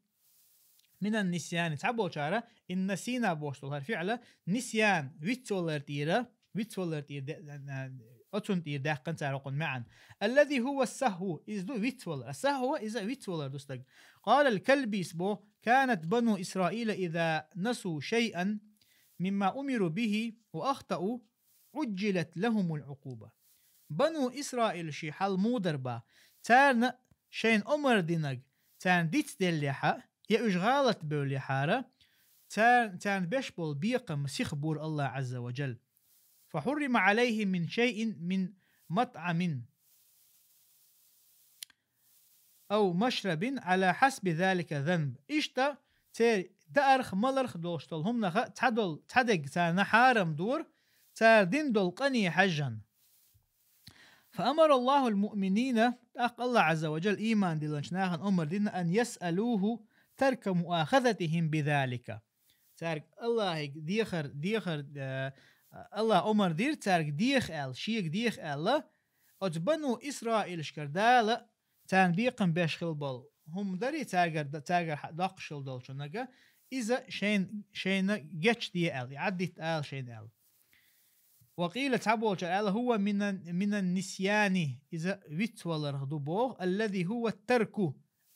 من النسيان, цхьаболчара إن نسينا бохуш долу хӀара фиӀла нисьян, вицвалар тӀера, вицвалар тӀера де-, а, оцунна тӀера даьккхина цара хӀокхуьнан маьӀна. الذي هو السهو, иза ду вицвалар. السهو, иза вицвалар ду стаг. قال الكلبي боху: كانت بنو إسرائيل إذا نسوا شيئا مما أمروا به وأخطأوا عجلت لهم العقوبة. Бану Исраилаш хьал муха дара бах, царна шайна омра динарг, царна дицделлехьа, я уьш гӀалат бевллехьара, цар-, царна беш болу бекхам сиха бора Аллахь Ӏазза ва Джалла. فحرم عليهم من شيء من مطعم أو مشرب على حسب ذلك الذنب. Иштта церан даарх, маларх долуш долу хӀуманаха цхьа долу, цхьа дерг царна хьарам дора, цара дина долу къане хьаьжжина. فأمر الله المؤمنين, тӀаккха Аллахь Ӏазза ва Джалла ийман диллинчу нахана омра дина, أن يسألوه ترك مؤاخذتهم بذلك. Цаьрга Аллахьига дехар, дехар, э, Аллахь омра дира цаьрга деха аьлла, шега деха аьлла, оцу бану Исраилашкара Дала царна бекхам беш хила болу хӀума дарий, цаьргара, цаьргара хьа-, доккхуш хила долчунга, иза шайна, шайна гечде аьлла, и Ӏаддита ала шайна аьлла. وقيل, цхьаболчара аьлла, هو من, من النسيان, иза вицваларх ду боху, الذي هو الترك,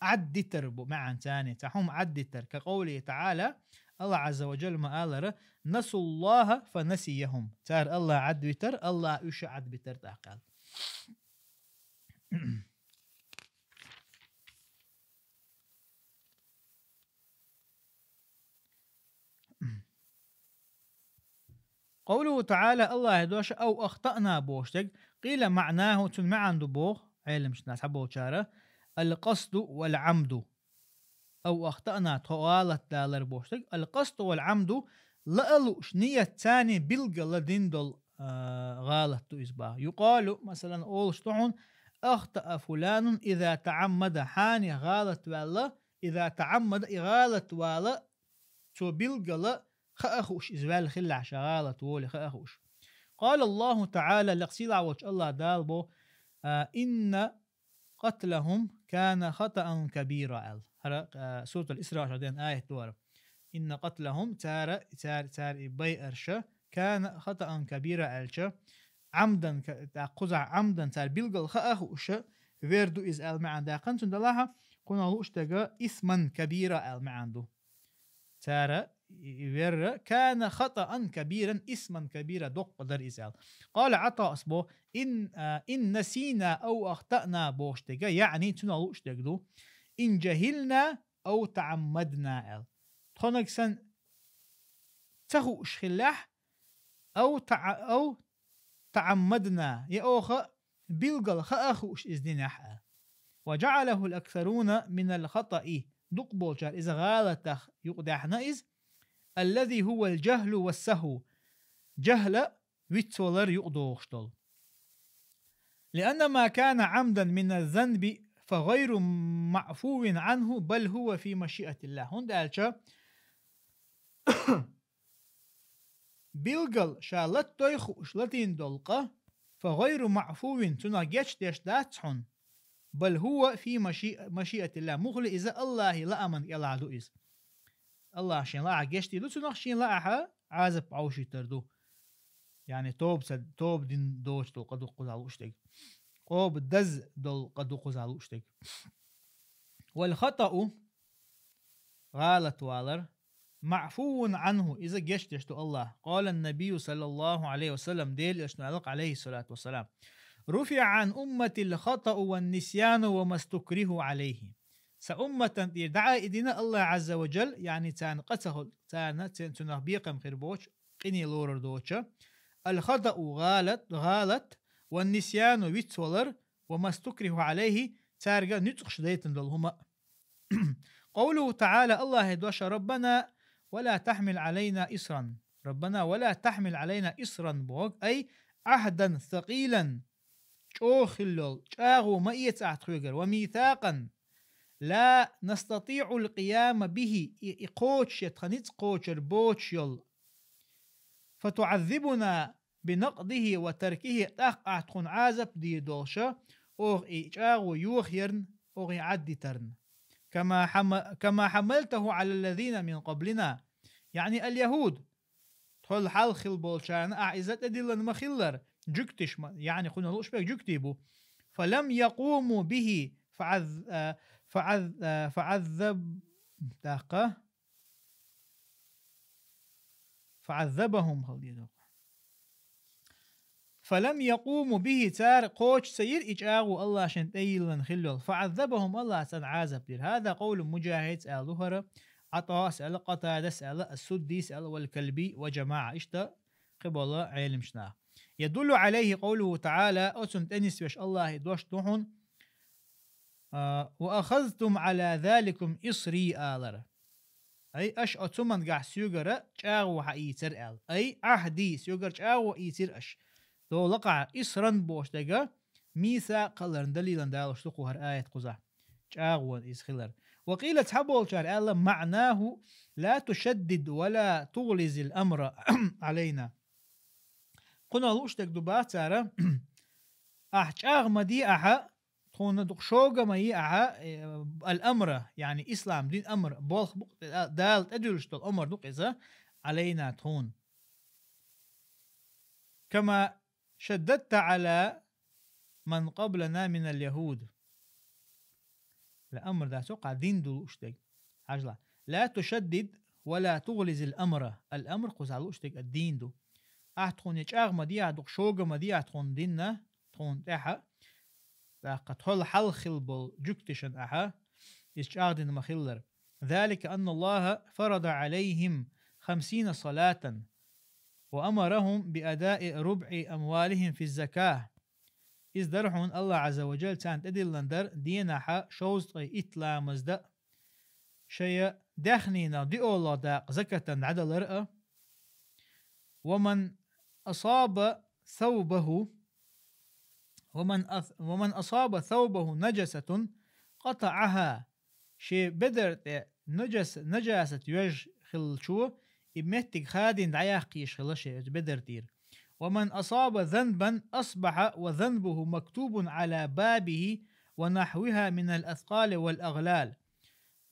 Ӏаддитар бу маьӀна царна, цхьа хӀума Ӏаддитар. كقوله تعالى, Аллахь Ӏазза ва Джалла ма-аллара: نسوا الله فنسيهم. Цара Аллахь Ӏадвитар, Аллахь уьш Ӏадбитар тӀаккха аьлла. قوله تعالى, Аллахьи дош, أو أخطأنا бохуш дерг, قيل معناه, цуьнан маьӀна ду боху Ӏеламчу нахаца цхьаболчара, القصد والعمد. أو أخطأنا, тхо гӀалат далар бохуш дерг, القصد والعمد ла а лууш, ният царна билггала дина долу, а, гӀалат ду иза боху. Юкъалу, масалан, олуш ду хьуна: «Ахтаа фуланун иза таӀаммада», хьанех гӀалат ваьлла, иза таӀаммада, и гӀалат вала, цо билггала хаа хууш иза ваьлла хилалахь, ша гӀалат волий хаа хууш. Къала Аллаху ТаӀала, лекха сийлахь волчу АллахӀ Дала бо, а, «Инна къатлахум кана хатаан кабира», аьлла. ХӀара, а, Суратул Исра чохь деана аят ду хӀара. «Инна къатлахум», цара, цара, цара и байарша, «кана хатаан кабира», аьлча, Ӏамдан, ка-, тӀаккха кхузахь Ӏамдан, цара билггал хаа хууша вер ду иза аьлла маьӀна даьккхина, цундела хьа, кхунах лууш дерг исман кабира аьлла маьӀна ду. Цара и, и верра, «кана хатаан кабиран, исман кабира», доккха дара иза аьлла. Къала ГӀатаъ, ас бо, «Ин, а, ин насийна ау ахтаъна», бохуш дерг, яъни цунах лууш дерг ду, «ин жахилна ау таӀаммадна», аьлла. Тхонаг сан ца хууш хиллехь, «ау таӀа-, ау таӀаммадна», я оха билггал хаа хууш иза динехь аьлла. «Ва жаӀалаху ал-аксаруна минал хатаи», дукха болчара иза гӀалатах юкъадаьхьна иза, «аллази хӀува ал-жахлу ва сахӀву», жахла, вицвалар юкъадохуш долу. «Лианна ма кана Ӏамдан мина занби фа гӀайру маъфувин Ӏанху, бал хӀува фи машиатиллах». ХӀунда аьлча, билггал ша латтой хууш латийна долу къа, фа гӀайру маъфувин, цунах гечдеш дац хьуна, бал хӀува фи маши-, машиатиллах, муххале иза АллахӀан лааман кӀелахь ду иза. АллахӀа шен лаахь гечдийр ду цунах, шен лаахь Ӏазап Ӏовшуьйтур ду. Яъни тоба ца, тоба дина доцуш долу къа ду кхузахь лууш дерг. Къоба даза долу къа ду кхузахь лууш дерг. Вал хатау, гӀалат валар, маъфувун Ӏанху, иза гечдеш ду АллахӀа. Къала ан-набийю саллаллаху Ӏалайхи ва саллам, Делан элчано аьлла, Ӏалайхи ссалату вассалам: «Руфиъа Ӏан уммати ал-хатау ван-нисьяну ва ма стукриху Ӏалайхи». Сан умматан тӀера дӀа а и дина АллахӀа Ӏазза ва Джалла, яъни царна къа ца хуьлу, царна цен-, цунах бекхам хир боцуш, къине лорур доцуш, ал-хатау, гӀалат, гӀалат, ван-нисьяну, вицвалар, ва ма стукриху Ӏалайхи, цаьрга нуьцкъаш дайтина долу хӀума а. Къовлуху ТаӀала, АллахӀан дош: «Раббана, ва ла тахьмил Ӏалайна исран». «Раббана, ва ла тахьмил Ӏалайна исран», боху, ай, Ӏахдан сакъилан, чӀогӀа хилла йолу чӀагӀо ма эца ахь тхоьгара, ва мисакъан, ла настатиъул къияма бихи, и, и кхочуш я тхан ницкъ кхочур боцуш йолу. Фа туӀаззибуна би накъдихи ва таркихи, тӀаккха ахь тхуна Ӏазап дийр долуша, оха и чӀагӀо йохаярна, оха и Ӏаддитарна. Кама хьама-, кама хьамалтаху Ӏалаллазина мин къаблина, яъни ал-яхӀуд. Тхол хьалха хилла болчарна ахь иза тӀедиллина ма-хиллара, жуьгтиш ма, яъни кхунах лууш берг жуьгтий бу. Фа лам якъуму бихи, фа Ӏаз-, а, фа Ӏаз-, а, фа Ӏаззаб-, тӀаккха, фа Ӏаззабахум хала деза. Фа лам якъуму бихи, цара кхочуш ца йира и чӀагӀо АллахӀа шен тӀейиллина хилла йолу. Фа Ӏаззабахум, АллахӀа царна Ӏазап дира. ХӀаза къовлу МужахӀидас аьлла ду хӀара, ӀатӀас аьлла, Къатадас аьлла, ас-Суддис аьлла, вал Калби ва жамаӀа. Иштта кхиболу Ӏеламчу наха. Ядуллу Ӏалайхи къовлуху ТаӀала, оцунна тӀе нисвеш АллахӀан дош ду хьуна, а, «Ва ахазтум Ӏала заликум исри», алар. Ай, аша оцу хӀуманна гахь соьгара чӀагӀо хьаийцира аьлла. Ай, Ӏахди, соьгара чӀагӀо ийцира аша. Долакъахь исран бохуш дерг, мисакъ хиларна далилан далош ду кху хӀара аят кхузахь. ЧӀагӀо иза хилар. Ва къийла, цхьаболчара аьлла, маънаху: «Ла тушаддид ва ла тугълизил амра Ӏалайна». Кхунах лууш дерг ду бах цара: ахь чӀагӀ ма де ахьа, тхуна дукха шога ма е ахьа, э, ал-амра, яъни ислам дин амр, болх бу-, Дала тӀедуьллуш долу амр ду-кх иза, Ӏалайна, тхуна. Кама шаддадта Ӏала ман къаблана минал яхӀуд. Ла амр дац, кху дин ду лууш дерг. Хьажал. Ла тушаддид ва ла тугълизил амра. Ал-амр кхузахь лууш дерг ад-дин ду. Ахь тхуна чӀагӀ ма де ахьа, дукха шога ма де ахьа тхуна динна, тхуна тӀехьа. ТӀаккха тхол хьалха хилла болу жуьгтишна ахьа иза чӀагӀдина ма-хиллара. Залика анна Аллаха фарада Ӏалайхим хамсина салатан ва амарахум би адаи рубӀи амвалихим фи закат. Иза дара хьуна, АллахӀа Ӏазза ва Джалла царна тӀедиллина дара денахьа шовзткъе итт ламаз дан, шайн даьхнинах диъолгӀа дакъа закатан дӀадалар а, ومن أصاب ثوبه ومن أث- ومن أصاب ثوبه نجسة قطعها. Шен бедар тӀе наджас- наджасат йоьжна хиллачо, и меттиг хадийна дӀаяккха йиш хилла шен оцу бедар тӀера. ومن أصاب ذنبا أصبح وذنبه مكتوب على بابه ونحوها من الأثقال والأغلال.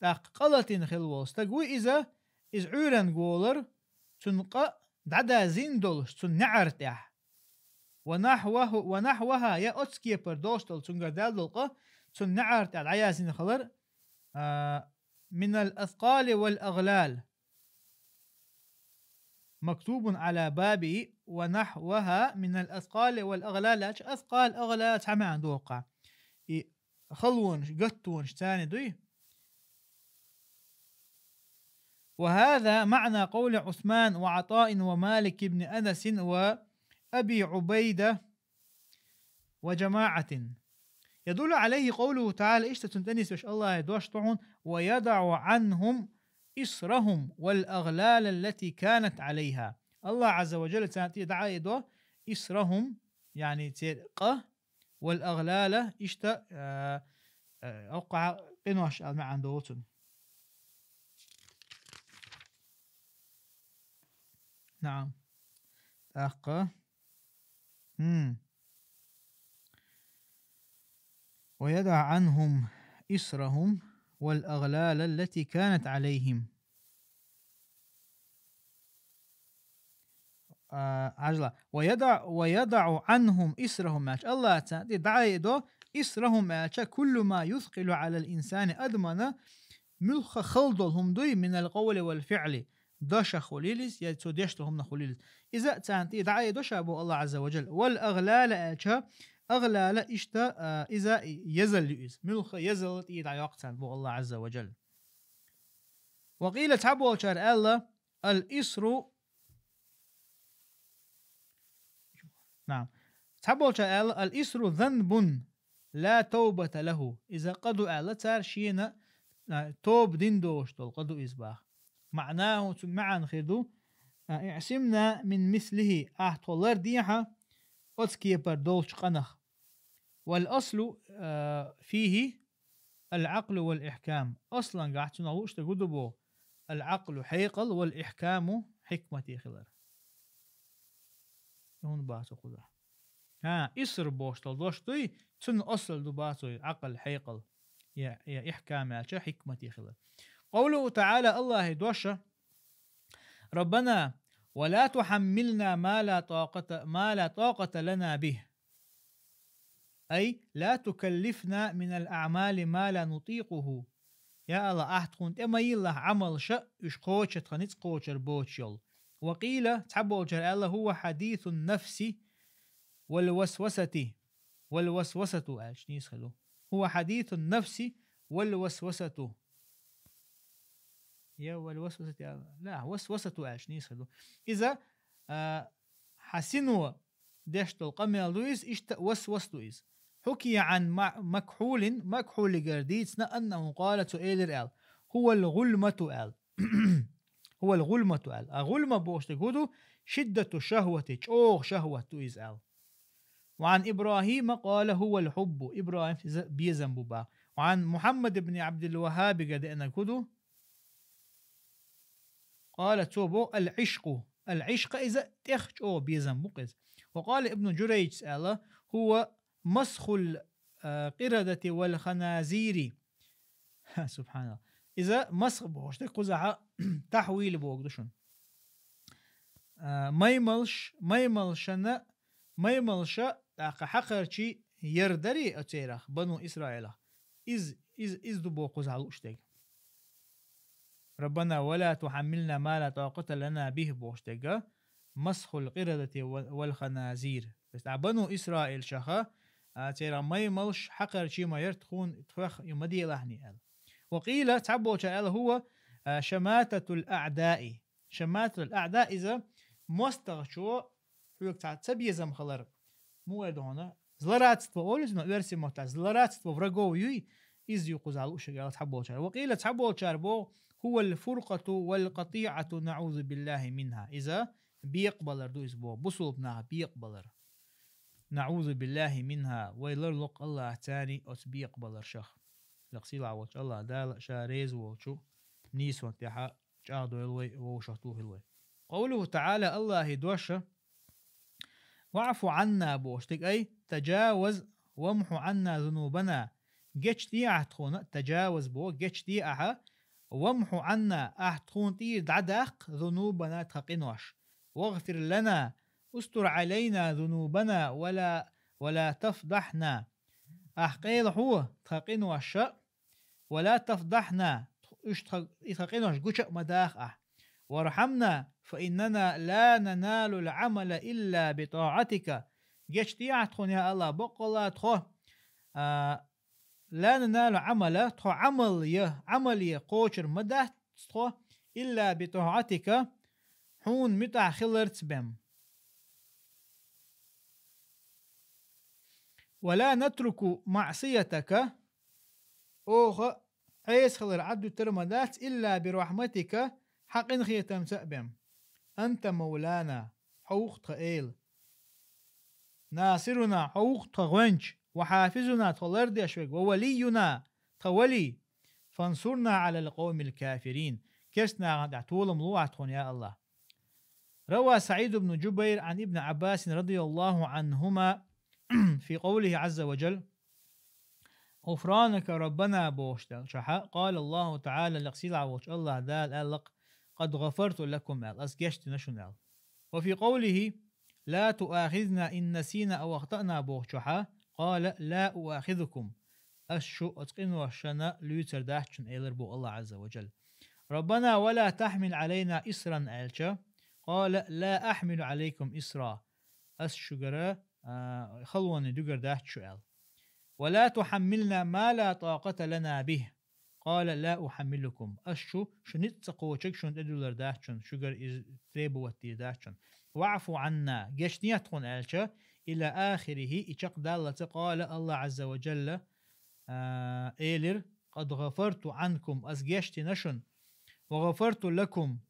ТӀаккха къа латийна хилла волу стаг ву иза, иза Ӏуьйранга волура, цуьнан къа дӀадазийна долуш цуьнан неӀар тӀехь. ونحوه- ونحوها, я оцу кепара долуш долу цуьнгара даьлла долу къа цуьнан неӀар тӀехь дӀаяздина хилар, а, من الأثقال والأغلال. مكتوب على بابه ونحوها من الأثقال والأغلال. Аьлча, аскъал, агълал цхьа маьӀна доху. И халонаш, гаттонаш царна дуй. وهذا معنى قول عثمان وعطاء ومالك بن أنس وأبي عبيدة وجماعة. يدل عليه قوله تعالى, иштта цунна тӀе нисбеш Аллахьан дош ду хьуна: ويضع عنهم إصرهم والأغلال التي كانت عليها. Аллахь Ӏазза ва Джалла царна тӀе дӀаайдо إصرهم, яъни церан къа, والأغلال, иштта, а, а, хӀокху къинош аьлла маьӀна долу цунна. نعم. ТӀаккха. ХӀм. ويضع عنهم إصرهم والأغلال التي كانت عليهم. А, хьажал. ويضع، ويضع عنهم إصرهم, аьлча, Аллахь царна тӀе дӀаайдо إصرهم, аьлча, كل ما يثقل على الإنسان, адамна муьлхха хала долу хӀума дуй, من القول والفعل, дашах хуьлийла иза, я цо деш долу хӀуманах хуьлийла иза. Иза царна тӀе дӀаайдо ша боху Аллахь Ӏазза ва Джалла. والأغلال, аьлча, агълал иштта, а, иза езал ю иза. Муьлхха езал тӀе дӀайоккху царна боху Аллахь Ӏазза ва Джалла. وقيل, цхьаболчара аьлла, الإصر, نعم, цхьаболчара аьлла, الإصر ذنب لا توبة له. Иза къа ду аьлла цара, шена, а, тоба дина долуш долу къа ду иза боху. معناه, цуьнан маьӀна хир ду: а, اعصمنا من مثله, ахь тхо лардехьа оцу кепара долчу къинах. والأصل، а, فيه العقل والإحكام. Аслангахь цунах лууш дерг хӀун ду боху? العقل, хьекъал, والإحكام, хьикмате хилар. ХӀунда боху цо кхузахь? ХӀа, иср бохуш долу дош дуй, цуьнан асл ду боху цо, Ӏакъл, хьекъал, я, я ихкам аьлча, хьикмате хилар. قوله تعالى, Аллахьан дош: ربنا ولا تحملنا ما لا طاقة، ما لا طاقة لنا به. أي لا تكلفنا من الأعمال ما لا نطيقه. Я Аллахь, ахь тхуна тӀе ма йиллахь Ӏамалш, уьш кхочуш тхан ницкъ кхочур боцуш йолу. وقيل, цхьаболчара аьлла: هو حديث النفس والوسوسة. والوسوسة аьлча нийса хир ду. هو حديث النفس والوسوسة. Я والوسوسة аьлла. لا, وسوسة аьлча нийса хир ду. Иза, а, хьан сино деш долу къамел ду иза, иштта васвас ду иза. حكي عن م-، مكحول, Макхьулигара дийцина, أنه قال, цо элира аьлла: هو الغلمة аьлла. هو الغلمة аьлла. А гӀулма бохуш дерг хӀун ду? شدة الشهوة, чӀогӀа шахӀват ду иза аьлла. وعن إبراهيم قال: هو الحب. ИбрахӀима иза безам бу боху. وعن محمد بن عبد الوهاب деанарг хӀун ду? قال, цо боху: العشق. العشق иза тӀех чӀогӀа безам бу-кх иза. وقال ابن جريج аьлла: هو مسخ ال-، а, القردة والخنازير. Ха, субханалла. Иза масх бохуш дерг кхузахь тахьвил бохург ду шуна. А, маймалш, маймалшна, маймалша, тӀаккха хьакхарчий яр дарий оцерах, бану Исраилах. Из, из, из ду боху кхузахь лууш дерг. ربنا ولا تحملنا ما لا طاقة لنا به бохуш дерг, مسخ القردة و-، والخنازير. Бес а бану Исраилшаха, а, церан маймалш хьакхарчий ма яр тхуна, тхох и ма делахьний аьлла. وقيل, цхьаболчара аьлла: هو, а, شماتة الأعداء. شماتة الأعداء иза мостагӀчо хьоьга цхьа цабезам хилар. Муха эр ду хьуна? Злорадство олу иза, но оьрсийн маттахь злорадство врагов юй, иза ю кхузахь лууш дерг аьлла цхьаболчара. وقيل, цхьаболчара боху: هو الفرقة والقطيعة نعوذ بالله منها. Иза бекъабалар ду иза боху, бусулба нах бекъабалар. НаӀузу биллахӀи минхӀа, вай ларлу-кх АллахӀ царна оцу бекъабаларшах. Лекха сийлахь волчу АллахӀ Дала ша реза волчу нийсонна тӀехь чӀагӀдойла вай, вовшах тухийла вай. Къовлуху таӀала, АллахӀан дош: «ВаӀфу Ӏанна», бохуш дерг, ай, «тажаваз вамхьу Ӏанна зунубана», гечде ахьа тхуна, тажаваз боху, гечде ахьа, «вамхьу Ӏанна», ахьа тхуна тӀера дӀадаккха, «зунубана», тхан къинош, «вагъфир лана», «устур Ӏалайна зунубана», «ва ла, ва ла тафдахьна», ахьа къелахьо тхан къинош, «ва ла тафдахьна», уьш тхан, и тхан къинош гуча а ма даха ахьа. «Вархьамна, фа иннана ла наналул Ӏамала илла би тӀаӀатика». Гечде ахьа тхуна, я АллахӀ, баккъалла тхо, а, «ла наналул Ӏамала», тхо Ӏамал я, Ӏамале кхочур ма дац тхо, «илла би тӀаӀатика», хьуна муьтӀахь хиларца бен. «Ва ла натруку маӀсиятака», оха Ӏеса хилар Ӏадвитар ма дац, «илла би рахьматика», хьан къинхетамца а бен. «Анта мавлана», хьо ву-кх тхан эла. «Насируна», хьо ву-кх тхан гӀоьнча, «ва хьафизуна», тхо лардеш верг, «ва валийюна», тхан вали. «Фансурна Ӏалал къовмил кафирин». Керста нахана тӀехь толам ло ахьа тхуна, я АллахӀ. Рава СаӀид ибн Джубайр Ӏан Ибн Ӏаббасин радияллаху Ӏанхума фи къовлихи Ӏазза ва джалла: «ГӀуфранака Раббана», бохуш делчахьа, къала АллахӀу ТаӀала, лекха сийлахь волчу АллахӀ Дала аьлла-кх: «Къад гӀафарту лакум», аьлла, ас гечдина шуна аьлла. Ва фи къовлихи: «Ла туахизна ин насина ав ахтаъна», бохучохьа, къала: «Ла уахизукум». Ас шу оцу къиношна луьйцур дац шуна, элар бу АллахӀ Ӏазза ва джалла. «Раббана, ва ла тахьмил Ӏалайна исран», аьлча, къала: «Ла ахьмилу Ӏалайкум исра». Ас шуьгара, а, халоне дуьгур дац шу аьлла. «Ва ла тухьаммилна ма ла такъата лана бихӀ». Къала: «Ла ухьаммилукум». Ас шу, шу ницкъ ца кхочург шуна тӀедуьллур дац шуна, шуьгара иза требовать дийр дац шуна. «ВаӀфу Ӏанна», гечде тхуна аьлча, ила ахирихи, и чекхдаллалца, къала АллахӀ Ӏазза ва джалла, а, элира: «Къад гӀафарту Ӏанкум», ас гечдина шуна. «Ва гӀафарту лакум».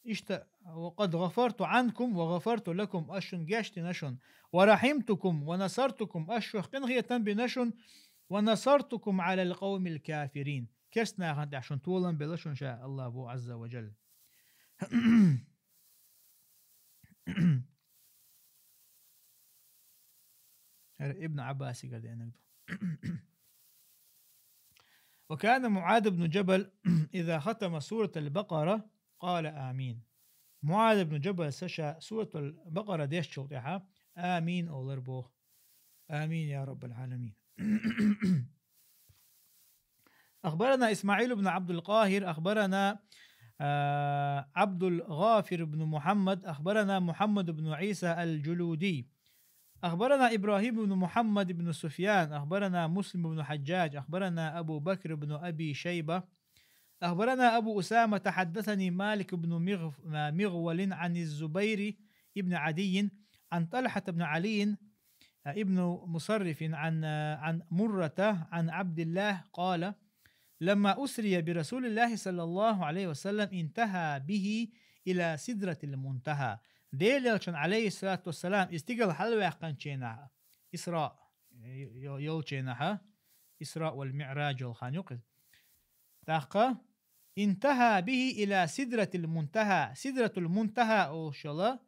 Иштта, «Ва къад гӀафарту Ӏанкум ва гӀафарту лакум», ас шуна гечдина шуна. «Ва рахьимтукум ва насартукум», ас шух къинхетам бина шуна. «Ва насартукум Ӏалал къовмил кафирин». Керста нахана тӀехь шуна толам белла шуна ша АллахӀ бу Ӏазза ва джалла. ХӀара Ибн Ӏаббасигара деанарг ду. «Ва кана МуӀаз ибн Джабал иза хатама суратал Бакъара къала амин». МуӀаз ибн Джабал ша суратал Бакъара дешчул тӀаьхьа амин олар боху. Амин, я Раббал Ӏаламин. أخبرنا إسماعيل بن عبد القاهر، أخبرنا، آه، عبد الغافر بن محمد، أخبرنا محمد بن عيسى الجلودي، أخبرنا إبراهيم بن محمد بن سفيان، أخبرنا مسلم بن حجاج، أخبرنا أبو بكر بن أبي شيبة، أخبرنا أبو أسامة، حدثني مالك بن مغ-، مغول عن الزبير بن عدي عن طلحة بن علي ابن مصرف عن، عن مرة عن عبد الله قال: لما أسري برسول الله صلى الله عليه وسلم انتهى به إلى سدرة المنتهى. Делан элчанна, Ӏалайхиссалату вассалам, и стигала хьалаваьккхинчу хенахь, Исра, йо-, йолчу хенахь, Исра вал МиӀраж йолу хан ю-кх иза. ТӀаккха, «Интаха бихи ила сидратил мунтаха». Сидратул мунтаха олуш йолу,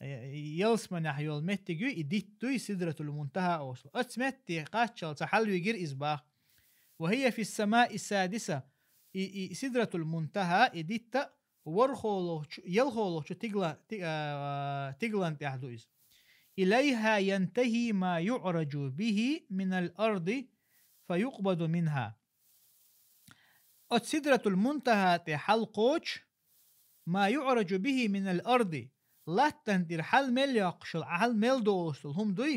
э, ялсаманехь йолу меттиг ю, и дитт дуй, сидратул мунтаха олуш. Оцу метте кхаччалца хьалвигира иза баха. «Ва хия фис самаи садиса». И, и сидратул мунтаха, и дитта ворхӀалгӀачу, ялхалгӀачу тигла-, ти-, а, тиглан тӀехь ду иза. «Илайха янтахи ма юӀражу бихи минал арди, фа юкъбаду минха». Оцу сидратул мунтаха тӀе хьалкхочу, «ма юӀражу бихи минал арди», латтана тӀера хьал мел йоккхуш йолу, хьал мел долуш долу хӀума дуй,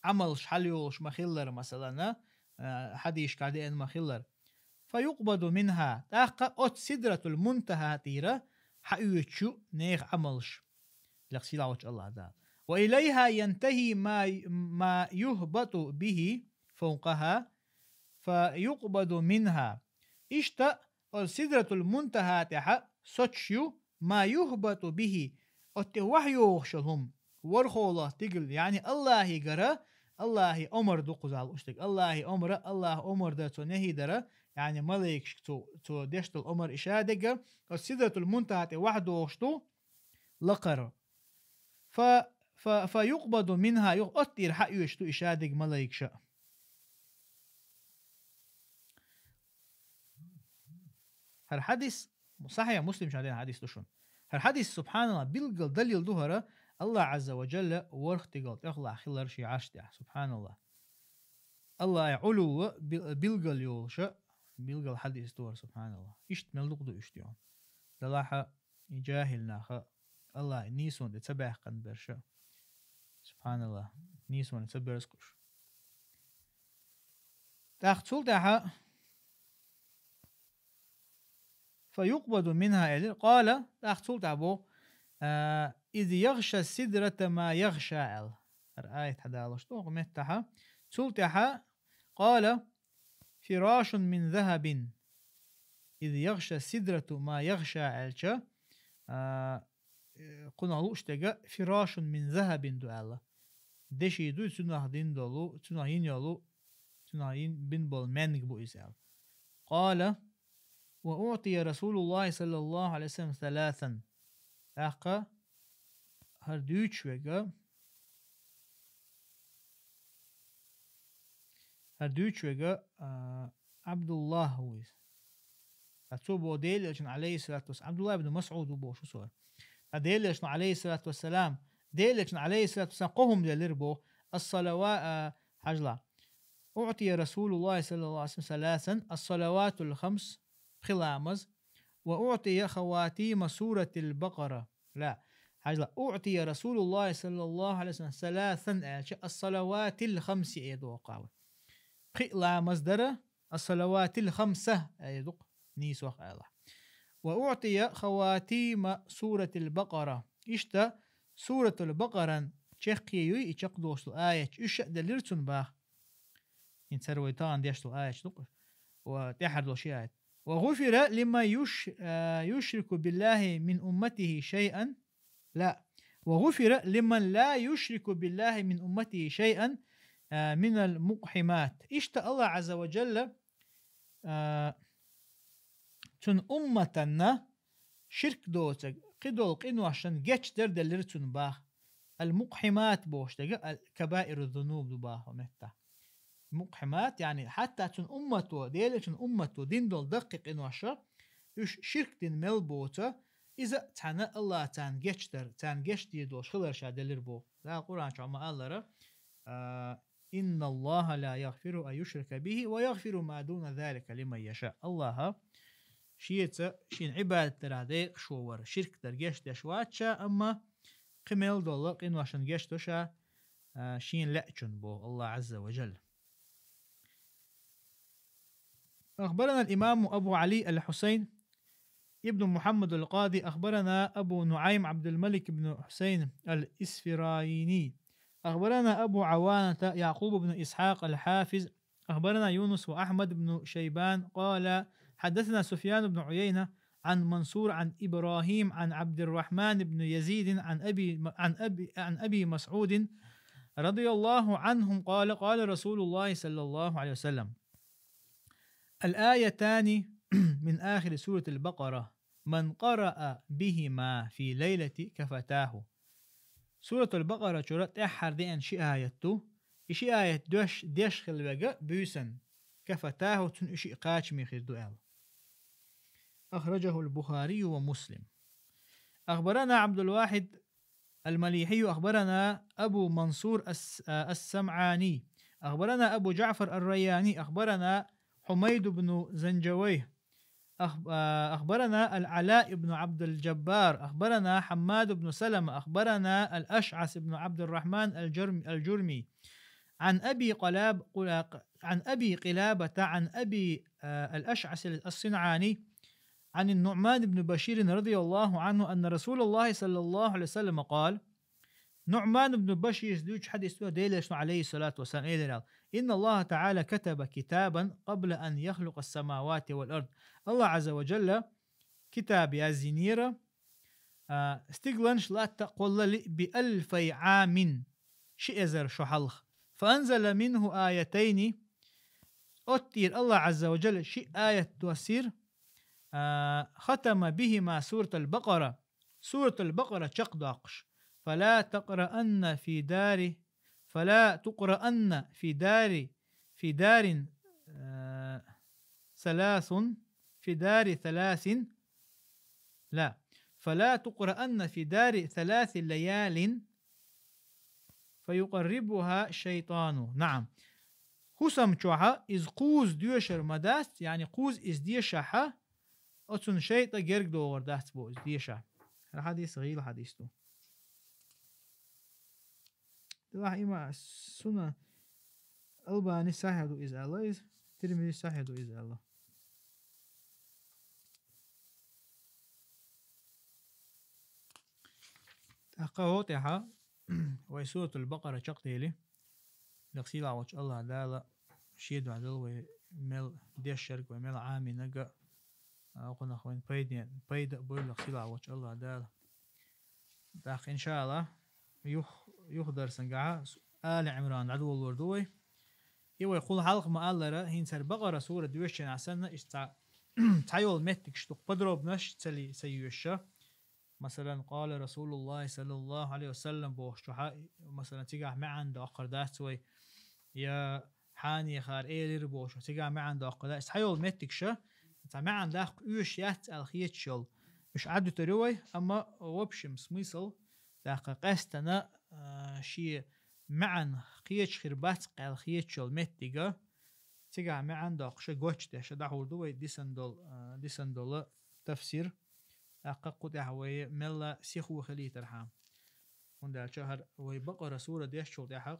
Ӏамалш хьал йолуш ма-хиллара, масалана, а, хьадийшкахь деана ма-хиллара. «Фа юкъбаду минха», тӀаккха оцу сидратул мунтаха тӀера хьаоьцуш ю нехан Ӏамалш. Лекха сийлахь волчу АллахӀ Дала. «Ва илайха янтахи ма, ма юхбату бихи фавкъаха, фа юкъбаду минха». Иштта оцу сидратул мунтаха тӀехь соцуш ю «ма юхбату бихи», ОттӀе вахьйохуш йолу хӀума, ворхӀалгӀа стигала, яъни Аллахьигара, Аллахьан омра ду кхузахь лууш дерг, Аллахьан омра, Аллахьан омра дар, цо нехӀйи дар, яъни малайкашка цо, цо деш долу омра и ша дерг, оцу Сидратул-Мунтахьа тӀе вахьдохуш ду лакхара. Фа, фа, фа юкъбаду минхьа, юха оцу тӀера хьаоьцуш ду и ша дерг малайкаша. ХӀара хьадис, Сахьихь Муслим чохь деана хьадис ду шуна. ХӀара хьадис, субхьаналлахӀ, билггал далил ду хӀара, Аллахь Ӏазза ва Жалла ворхӀ стигала тӀехула хилар шен Ӏарш тӀехь, субхьаналлахӀ. Аллахьан Ӏулув бил-, билгал йолуша, билгал хьадис ду хӀара, субхьаналлахӀ. Иштта мел дукха ду иштта йолу. Делахь и жахӀил наха, Аллахьан нийсонан тӀе ца баьккхина берш. СубхьаналлахӀ. Нийсонан тӀе ца боьрзуш. ТӀаккха цул тӀаьхьа, фа юкъбаду минхьа элира, къала, тӀаккха цул тӀаьхьа боху, а, из ягӀша сидрата ма ягӀша аьлла. ХӀара аят хьадалош ду хӀокху меттахьа. Цул тӀаьхьа, къала, фирашун мин захьабин. Из ягӀша сидрату ма ягӀша аьлча, а, э, кхунах лууш дерг фирашун мин захьабин ду аьлла. Деши ду цунах дина долу, цунах йина йолу, цунах йин-, бина болу маьнниг бу иза аьлла. Къала, ва уӀтия РасулуллахӀи саллаллахӀу Ӏалайхи ва саллам саласан. ТӀаккха хӀара дуьйцуш верг, хӀара дуьйцуш верг, а, Ӏабдуллахь ву иза. Ткъа цо боху Делан Элчанна, Ӏалайхиссалату вассалам, Ӏабдуллахь ибн МасӀуд ву боху шу цо. Ткъа Делан Элчанна, Ӏалайхиссалату вассалам, Делан Элчанна, Ӏалайхиссалату вассалам, кхо хӀума делира боху. Ас-салава-, а, хьажал. УӀтия РасулуллахӀи саллаллахӀу Ӏалайхи ва саллам саласан, ас-салаватул хамс, пхи ламаз, ва уӀтия хаватима суратил Бакъара. Ла, хьажал, уӀтия РасулуллахӀи саллаллахӀу Ӏалайхи ва саллам саласан аьлча, ас-салаватил хамси эр ду кхузахь. Пхи ламаз дара, ас-салаватил хамса эр ду-кх нийсонах аьлча. Ва уӀтия хаватима суратил Бакъара. Иштта суратул Бакъаран чаккхе юй и чекхдолуш долу аяташ, уьш а делира цунна боху. ХӀинца хӀара вай тахана деш долу аяташ ду-кх. Ва тӀаьххьара долу ши аят. Ва гӀуфира лиман юш-, а, юшрику биллахӀи мин умматихӀи шайъан. Ла. Ва гӀуфира лиман ла юшрику биллахӀи мин умматихӀи шайъан, а, минал мукъхьимат. Иштта Аллахь Ӏазза ва Жалла, а, цуьнан умматана ширк доцург, кхидолу къиношна гечдар делира цунна боху. Ал-мукъхьимат бохуш дерг ал-кабаиру зунуб ду боху метта. Мукъхьимат, яъни хьатта цуьнан уммато, Делан Элчанан уммато дина долу даккхий къинош, уьш ширк дина мел боцу, иза а цхьаьна Аллахь царна гечдар, царна гечдийр долуш хилар ша делира боху. Дала Къуръан чохь ма-аллара, а, «Инналлаха ла ягъфиру ан юшрака бихи ва ягъфиру ма дуна залика лиман яша». Аллахьа шеца шена Ӏибадат дарах декъашо вар ширк дар гечдеш вац ша, амма кхин мел долу къиношна гечдо ша, а, шена лаьачунна боху Аллахь Ӏазза ва жалла. أخبرنا الإمام أبو علي الحسين ابن محمد القاضي، أخبرنا أبو نعيم عبد الملك بن حسين الإسفرايني، أخبرنا أبو عوانة يعقوب بن إسحاق الحافظ، أخبرنا يونس وأحمد بن شيبان قال: حدثنا سفيان بن عيينة عن منصور عن إبراهيم عن عبد الرحمن بن يزيد عن أبي، عن أبي، عن أبي مسعود رضي الله عنهم قال: قال رسول الله صلى الله عليه وسلم: الآيتان من آخر سورة البقرة، من قرأ بهما في ليلة كفتاه. Суратул Бакъара чуьра тӀаьххьара деана ши аят ду. И ши аят дош, деш хилла верг буьйсанна, кафатаху, цунна и шиъ кхачаме хир ду аьлла. أخرجه البخاري ومسلم. أخبرنا عبد الواحد المليحي، أخبرنا أبو منصور الس-، آه، السمعاني، أخبرنا أبو جعفر الرياني، أخبرنا حميد بن زنجويه، أخ-، آه، أخبرنا العلاء بن عبد الجبار، أخبرنا حماد بن سلمة، أخبرنا الأشعث بن عبد الرحمن الجرم-، الجرمي، عن أبي قلاب-، قلا-، عن أبي قلابة، عن أبي، آه، الأشعث الصنعاني، عن النعمان بن بشير رضي الله عنه أن رسول الله صلى الله عليه وسلم قال: Нуъман ибн Башир дуьйцу хьадис ду, Делан Элчано, алейхиссалату вассалам, элира аьлла: إن الله تعالى كتب كتابا قبل أن يخلق السماوات والأرض. Аллахь Азза ва Джалла китаб яздинера, А, стигланаш латта кхоллале, بألفي عام, ши эзар шо хьалха. فأنزل منه آيتين, оттийра Аллах Азза ва Джалла ши аят доссийра, а, ختم بهما سورة البقرة, Суратул Бакъара чакхдоаккхаш. فلا تقرأن في دار, فلا تقرأن في دار, في دار, а, ثلاث, في دار ثلاث, لا. فلا تقرأن في دار ثلاث ليال فيقربها الشيطان. نعم. ХӀусам чохьа из кхузза доьшар ма дац, яъни кхузза из дешахьа, оцун шайтӀа герга догӀур дац бо из дешахь. ХӀара хьадис гӀийла хьадис ду. Делахь има Сунан Албани сахьихь ду иза аьлла, иза Тирмизи сахьихь ду иза аьлла. ТӀаккха хӀо тӀехьа вай Суратул Бакъара чакхдели, лекха сийлахь волчу Аллах Дала шен дуьхьа дала вай мел дешарг, вай мел Ӏамийнарг, а, кхунах вайн пайде-, пайда а бойла лекха сийлахь волчу Аллах Дала. ТӀаккха, иншааллах, юх-, юха дарсан гахьа Али Ӏимран дӀадолалур ду вай. И вай кхул хьалха ма-аллара, хӀинца хӀара Бакъара сура доьшучу хенахь санна, иштта цхьа, цхьайолу меттигаш дукха подробнаш ца ли-, ца йоьшуша. Масалан, قال رسول الله صلى الله عليه وسلم бохучохьа, масалан, цигахь маьӀна доккхур дац вай, я хьанехара элира бохучохь, цигахь маьӀна доккхур дац. Цхьайолу меттигаш, цхьа маьӀна даккха оьшуш яц аьлла хеташ йолу. Уьш Ӏадуьтур ю вай, амма, в общем, смысл, тӀаккха къаьстина, а, шен маьӀна кхеташ хир бац аьлла хеташ йолу меттига, цигахь маьӀна доккхуша гочдеш дӀахьур ду вай дисан долу, а, дисан долу тафсир. ТӀаккха кху тӀехь вай мелла сихо хилийтархьама. ХӀунда аьлча хӀара вай Бакъара сура дешчул тӀаьхьа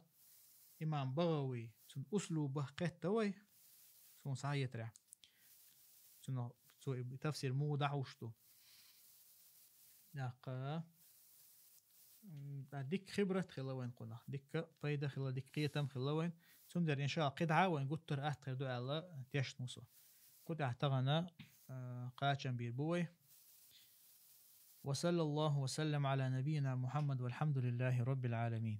имам БагӀави, цуьнан услубах кхетта вай, суна схьахетарехь. Цуьнан цо и тафсир муха дӀахьуш ду. ТӀаккха, м, дика хибрат хила вайн кхунах, дика пайда хила, дика кхетам хила вайн. Цундела, иншаалла, кхидӀа вайн гуттар а атта хир ду аьлла тешна ву со. Кху тӀехь тахана, а, кхачам бийр бу вай. وصلى الله وسلم على نبينا محمد والحمد لله رب العالمين.